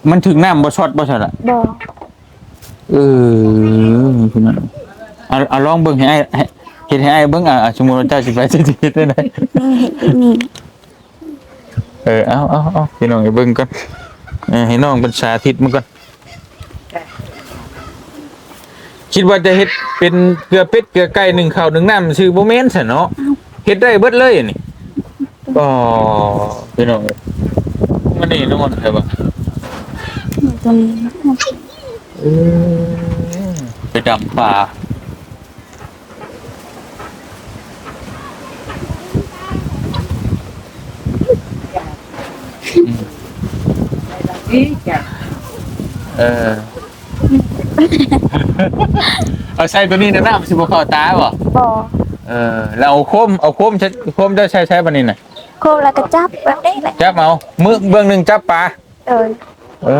ມັນຖືກນ້ຳບໍ່ຊັອດບໍ່ຊັ້ນລະ? ບໍ່. ເອີ ພີ່ນ້ອງ ເອົາ ເອົາລອງເບິ່ງໃຫ້ອ້າຍ ໃຫ້ ເຮັດໃຫ້ອ້າຍເບິ່ງ. ອ່າ ສົມມຸດວ່າເຈົ້າຊິໄປ ເຈົ້າຊິເຮັດແນວໃດ? ນີ້ ເຮັດແບບນີ້. ເອີ ເອົາ ເອົາ ເອົາ ພີ່ນ້ອງໄປເບິ່ງກ່ອນ. ເອີ ໃຫ້ນ້ອງເພິ່ນສາທິດມັນກ່ອນ. ຄິດວ່າຈະເຮັດເປັນເກືອເປັດເກືອໄກ່ ໜຶ້ງເຂົ້າໜຶ້ງນ້ຳຊື່ ບໍ່ແມ່ນຊັ້ນເນາະ. ເຮັດໄດ້ເບິດເລີຍນີ້. ອໍ ພີ່ນ້ອງເອີຍ ມັນແນ່ນອນແທ້ວ່າ ຕົວນີ້ ເອີ ໄປດຳປາ. ອືມ ເອີ ເອົາໃສ່ໂຕນີ້ນະ ນ້ຳຊິບໍ່ເຂົ້າຕາບໍ່? ບໍ່. ເອີ ແລ້ວເອົາໂຄມ ເອົາໂຄມໃສ່ ໂຄມເຈົ້າໃສ່ໃສ່ບາດນີ້ນະ? ໂຄມແລ້ວກໍຈັບແບບນີ້ແຫຼະ. ຈັບເອົາ ມືເບື້ອງໜຶ່ງຈັບປາ. ໂດຍ. ເອີ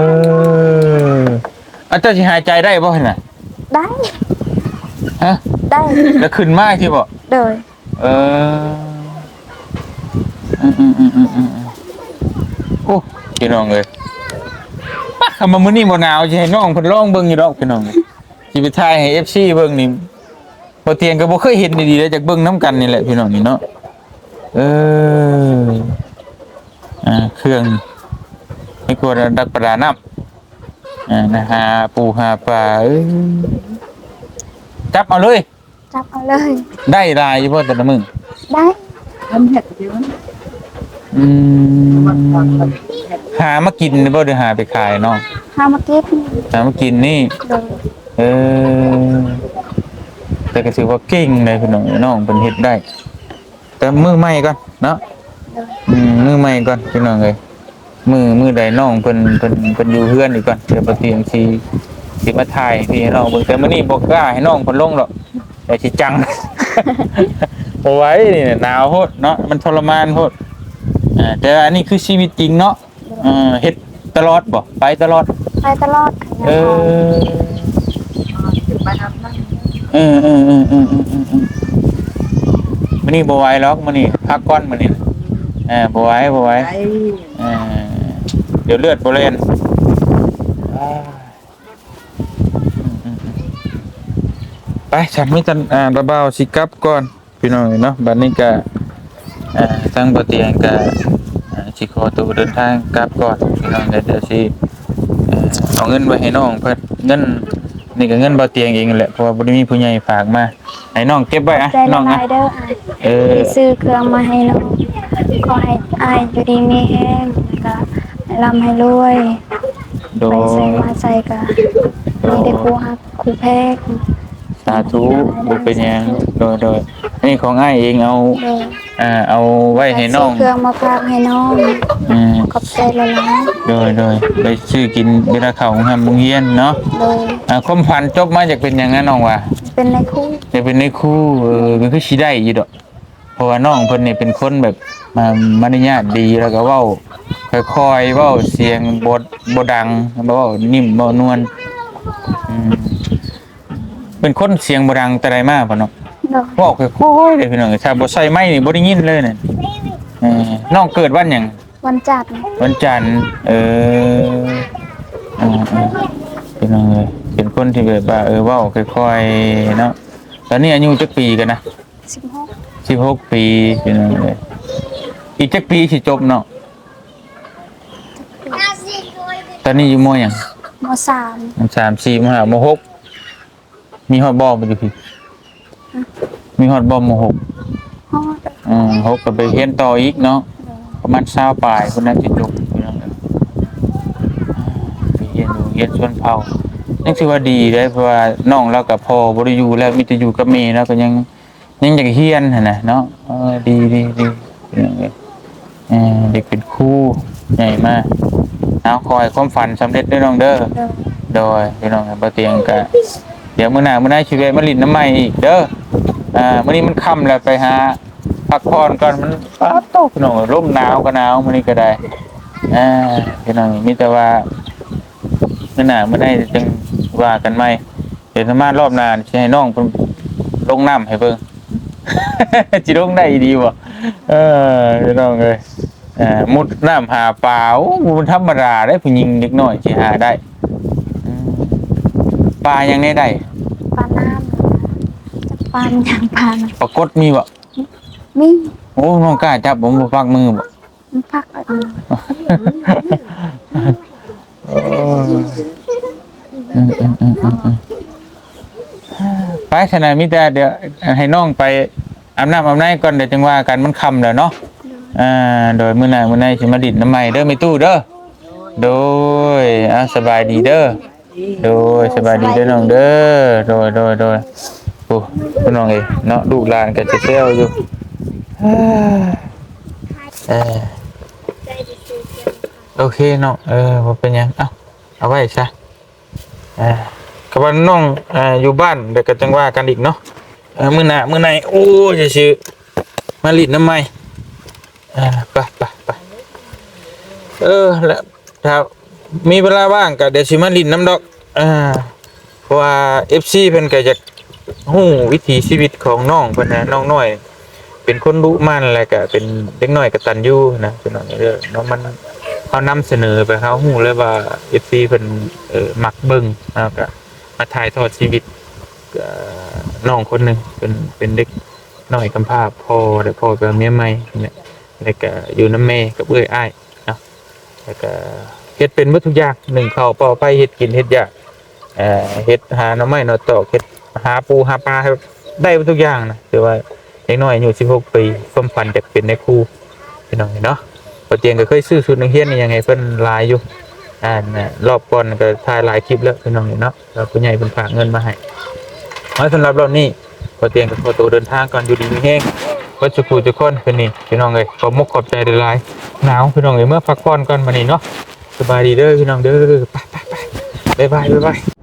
ອາ ເຈົ້າຊິຫາຍໃຈໄດ້ບໍ່ຫັ້ນນະ? ໄດ້. ຮະ? ໄດ້. ແລ້ວຂຶ້ນມາຊິບໍ່? ໂດຍ. ເອີ ອືມໆ ໂອ້ ພີ່ນ້ອງເອີຍ ປະ ຄຳວ່າມື້ນີ້ບໍ່ໜາວ ຊິໃຫ້ນ້ອງເພິ່ນລອງເບິ່ງຢູ່ດອກ ພີ່ນ້ອງເອີຍ ຊິໄປຖ່າຍໃຫ້ເອັຟຊີເບິ່ງນີ້ ບໍ່ຕຽງກໍບໍ່ເຄີຍເຫັນດີໆເດ້ ຢາກເບິ່ງນຳກັນນີ້ແຫຼະ ພີ່ນ້ອງນີ້ເນາະ. ເອີ ອ່າ ເຄື່ອງໃນຄົວດັກປະດານ້ຳ ອ່າ ນະ ຫາປູຫາປາ ເອີ ຈັບເອົາເລີຍ. ຈັບເອົາເລີຍ. ໄດ້ຫຼາຍຢູ່ບໍ່ແຕ່ລະມື້? ໄດ້. ອືມ ຫາມາກິນບໍ່ ຫຼືຫາໄປຂາຍນ້ອງ? ຫາມາກິນ. ຫາມາກິນນີ້. ໂດຍ. ເອີ ແຕ່ກໍຖືວ່າເກັ່ງເດ້ພີ່ນ້ອງ ນ້ອງເພິ່ນເຮັດໄດ້ ແຕ່ມື້ໃໝ່ກ່ອນເນາະ. ໂດຍ. ອືມ ມື້ໃໝ່ກ່ອນ ພີ່ນ້ອງເອີຍ. ມື້ ມື້ໃດນ້ອງເພິ່ນ ເພິ່ນ ເພິ່ນຢູ່ເຮືອນອີກກ່ອນ ດຽວບໍ່ຕຽງຊິ ຊິມາຖ່າຍໃຫ້ພີ່ໃຫ້ນ້ອງເບິ່ງ ແຕ່ມື້ນີ້ບໍ່ກ້າໃຫ້ນ້ອງເພິ່ນລົງດອກ ແຕ່ຊິຈັງ ບໍ່ໄຫວນີ້ນະ ໜາວໂພດເນາະ ມັນທໍລະມານໂພດ. ເອີ ແຕ່ວ່າອັນນີ້ຄືຊີວິດຈິງເນາະ. ເອີ ເຮັດຕະຫຼອດບໍ່? ໄປຕະຫຼອດ. ໄປຕະຫຼອດ. ເອີ ເອີ ມື້ນີ້ບໍ່ໄຫວດອກ ມື້ນີ້ພັກກ່ອນ ມື້ນີ້. ເອີ ບໍ່ໄຫວ ບໍ່ໄຫວ. ເອີ ດຽວເລືອດບໍ່ແລ່ນ. ໄປ ຊັ້ນມີແຕ່ ອ່າ ລະບ່າວຊິກັບກ່ອນ ພີ່ນ້ອງເນາະ. ບັດນີ້ກະ ອ່າ ທາງບໍ່ຕຽງກະ ອ່າ ຊິຂໍໂຕເດີນທາງກັບກ່ອນ ພີ່ນ້ອງ. ດຽວຊິ ເອີ ເອົາເງິນໄວ້ໃຫ້ນ້ອງເພິ່ນ ເງິນນີ້ກະເງິນບໍ່ຕຽງເອງແຫຼະ ເພາະວ່າບໍ່ໄດ້ມີຜູ້ໃຫຍ່ຝາກມາ. ໃຫ້ນ້ອງເກັບໄວ້ອະ ຂອບໃຈຫຼາຍໆເດີອ້າຍ ເອີ ທີ່ຊື້ເຄື່ອງມາໃຫ້ນ້ອງ. ຂໍໃຫ້ອ້າຍຢູ່ດີມີແຮງ ແລ້ວກະໃຫ້ລ່ຳໃຫ້ລວຍ. ໂດຍ. ໄປໃສມາໃສກະ ໂດຍ ມີແຕ່ຄູ່ຮັກຄູ່ແພງ. ສາທຸ. ບໍ່ເປັນຫຍັງ. ໂດຍ ໂດຍ. ອັນນີ້ຂອງອ້າຍເອງ ເອົາ ໂດຍ ອ່າ ເອົາໄວ້ໃຫ້ນ້ອງ ຊື້ເຄື່ອງມາຝາກໃຫ້ນ້ອງ. ອືມ ຂອບໃຈຫຼາຍໆ. ໂດຍ ໂດຍ. ໄປຊື້ກິນເວລາເຂົ້າໂຮງຮ່ຳໂຮງຮຽນເນາະ. ໂດຍ. ອ່າ ຄວາມຝັນຈົບມາຢາກເປັນຫຍັງນະນ້ອງວ່າ? ເປັນນາຍຄູ. ຢາກເປັນນາຍຄູ. ເອີ ກໍຄືຊິໄດ້ຢູ່ດອກ ເພາະວ່ານ້ອງເພິ່ນນີ້ເປັນຄົນແບບ ອ່າ ມາລະຍາດດີ ແລ້ວກໍເວົ້າຄ່ອຍໆ ເວົ້າສຽງບໍ່ ບໍ່ດັງ ເວົ້ານິ້ມເວົ້ານວນ. ອືມ ເປັນຄົນສຽງບໍ່ດັງແຕ່ໃດມາບໍ່ເນາະ? ໂດຍ. ເວົ້າຄ່ອຍໆເດ້ພີ່ນ້ອງ ຖ້າບໍ່ໃສ່ໄມນີ້ບໍ່ໄດ້ຍິນເລີຍນະ. ເອີ ນ້ອງເກີດວັນຫຍັງ? ວັນຈັນ. ວັນຈັນ. ເອີ ເອີ ເອີ ພີ່ນ້ອງເອີຍ ເປັນຄົນທີ່ແບບວ່າ ເອີ ເວົ້າຄ່ອຍໆເນາະ. ຕອນນີ້ອາຍຸຈັກປີກັນນະ? ສິບຫົກ. ສິບຫົກປີ ພີ່ນ້ອງເອີຍ. ອີກຈັກປີຊິຈົບເນາະ? ຕອນນີ້ຢູ່ ມ.ຫຍັງ? ມ.ສາມ. ມ.ສາມ ສີ່ ມ.ຫ້າ ມ.ຫົກ ມີຮອດບໍ່ ຢູ່ພີ້? ຮະ? ມີຮອດບໍ່ ມ.ຫົກ? ຮອດ. ເອີ ຫົກ ກໍໄປຮຽນຕໍ່ອີກເນາະ. ໂດຍ. ປະມານຊາວປາຍພຸ້ນນະ ຊິຈົບ ພີ່ນ້ອງເອີຍ. ໄປຮຽນຢູ່ໂຮງຮຽນຊົນເຜົ່າ ຍັງຖືວ່າດີເດ້ ເພາະວ່ານ້ອງລາວກໍພໍ່ບໍ່ໄດ້ຢູ່ແລ້ວ ມີແຕ່ຢູ່ກັບແມ່ ລາວກໍຍັງ ຍັງຢາກຮຽນຫັ້ນນະເນາະ. ເອີ ດີ ດີ ດີ ເປັນຫຍັງເອີຍ ເອີ ເດັກເປັນຄູໃຫຍ່ມາ. ເອົາ ຂໍໃຫ້ຄວາມຝັນສຳເລັດເດີນ້ອງເດີ. ໂດຍ. ໂດຍ ພີ່ນ້ອງ ບໍ່ຕຽງກະ ດຽວມື້ໜ້າມື້ໃນຊິແວະມາຫຼິ້ນນຳໃໝ່ອີກເດີ. ອ່າ ມື້ນີ້ມັນຄ່ຳແລ້ວ ໄປຫາພັກຜ່ອນກ່ອນ. ມັນ ປາດໂທ້ ພີ່ນ້ອງ ລົມໜາວກໍໜາວມື້ນີ້ກໍໄດ້. ອ່າ ພີ່ນ້ອງ ມີແຕ່ວ່າມື້ໜ້າມື້ໃນຈຶ່ງວ່າກັນໃໝ່. ດຽວມາຮອບໜ້າຊິໃຫ້ນ້ອງເພິ່ນລົງນ້ຳໃຫ້ເບິ່ງ ຊິລົງໄດ້ອີ່ຫຼີບໍ່? ເອີ ພີ່ນ້ອງເອີຍ ເອີ ມຸດນ້ຳຫາປາ ໂອ້ ບໍ່ທຳມະດາເດ້ ຜູ້ຍິງເດັກນ້ອຍຊິຫາໄດ້. ອືມ ປາຫຍັງແນ່ໄດ້? ປານ້ຳ ຈັກປາຫຍັງ ປາ ປາກົດມີບໍ່? ມີ. ໂອ້ ນ້ອງກ້າຈັບບໍ່? ບໍ່ປາກມືບໍ່? ມັນພັກ ເອີ ອືມ ອືມ ໄປຊັ້ນນະ ມີແຕ່ດຽວໃຫ້ນ້ອງໄປອາບນ້ຳອາບໃນກ່ອນ ດຽວຈັ່ງວ່າກັນ ມັນຄ່ຳແລ້ວເນາະ. ໂດຍ. ອ່າ ໂດຍ ມື້ໜ້າມື້ໃນຊິມາດິນນຳໃໝ່ເດີ ແມ່ຕູ້ເດີ. ໂດຍ ອ່າ ສະບາຍດີເດີ. ໂດຍ ສະບາຍດີເດີນ້ອງເດີ. ໂດຍ ໂດຍ ໂດຍ. ໂອ້ ພີ່ນ້ອງເອີຍເນາະ ລູກຫຼານກໍຈະແຊວຢູ່. ເອີ ໂອເຄເນາະ ເອີ ບໍ່ເປັນຫຍັງ ເອົາ ເອົາໄວ້ຊະ. ເອີ ຄັນວ່ານ້ອງ ອ່າ ຢູ່ບ້ານ ແລ້ວກໍຈັ່ງວ່າກັນອີກເນາະ. ເອີ ມື້ໜ້າມື້ໃນ ໂອ້ຍ ຊິມາຫຼິ້ນນຳໃໝ່. ອ່າ ໄປ ໄປ ໄປ. ເອີ ແລ້ວຖ້າມີເວລາວ່າງກໍດຽວຊິມາຫຼິ້ນນຳດອກ. ອ່າ ເພາະວ່າເອັຟຊີເພິ່ນກໍຢາກຮູ້ວິຖີຊີວິດຂອງນ້ອງເພິ່ນນະ. ນ້ອງນ້ອຍເປັນຄົນດຸໝັ່ນ ແລ້ວກໍເປັນເດັກນ້ອຍກະຕັນຍູນະ ພີ່ນ້ອງເອີຍເນາະ. ມັນ ເຮົານຳສະເໜີໄປ ເຮົາຮູ້ເລີຍວ່າເອັຟຊີເພິ່ນ ເອີ ມັກເບິ່ງ ເຮົາກໍມາຖ່າຍທອດຊີວິດ ເອີ ນ້ອງຄົນໜຶ່ງ ເປັນ ເປັນເດັກນ້ອຍກຳພ້າ ພໍ່ ແລ້ວພໍ່ໄປເອົາເມຍໃໝ່ ແລ້ວກໍຢູ່ນຳແມ່ກັບເອື້ອຍອ້າຍເນາະ. ແລ້ວກໍເຮັດເປັນເບິດທຸກຢ່າງ ໜຶ້ງເຂົ້າ ເປົ່າໄຟ ເຮັດກິນເຮັດຢາກ ເຮັດຫາໜໍ່ໄມ້ໜໍ່ຕອກ ເຮັດຫາປູຫາປາ ໃຫ້ໄດ້ເບິດທຸກຢ່າງນະ. ຖືວ່າເດັກນ້ອຍອາຍຸສິບຫົກປີ ຄວາມຝັນຢາກເປັນນາຍຄູ ພີ່ນ້ອງເນາະ. ບໍ່ຕຽງກໍເຄີຍຊື້ຊຸດນັກຮຽນອີ່ຫຍັງໃຫ້ເພິ່ນຫຼາຍຢູ່ ອັນ ລອບກ່ອນກໍຖ່າຍຫຼາຍຄລິບແລ້ວ ພີ່ນ້ອງເນາະ. ແລ້ວຜູ້ໃຫຍ່ເພິ່ນຝາກເງິນມາໃຫ້. ເອົາ ສຳລັບລອບນີ້ ບໍ່ຕຽງກໍຂໍໂຕເດີນທາງກ່ອນ. ຢູ່ດີມີແຮງເບິດສູ່ຜູ້ທຸກຄົນ. ຄືນນີ້ ພີ່ນ້ອງເອີຍ ຂອບມຸກຂອບໃຈຫຼາຍໆ. ໜາວ ພີ່ນ້ອງເອີຍ ເມືອພັກຜ່ອນກ່ອນບັດນີ້ເນາະ. ສະບາຍດີເດີ ພີ່ນ້ອງເດີ. ໄປໆໆ ບາຍບາຍ ບາຍບາຍ.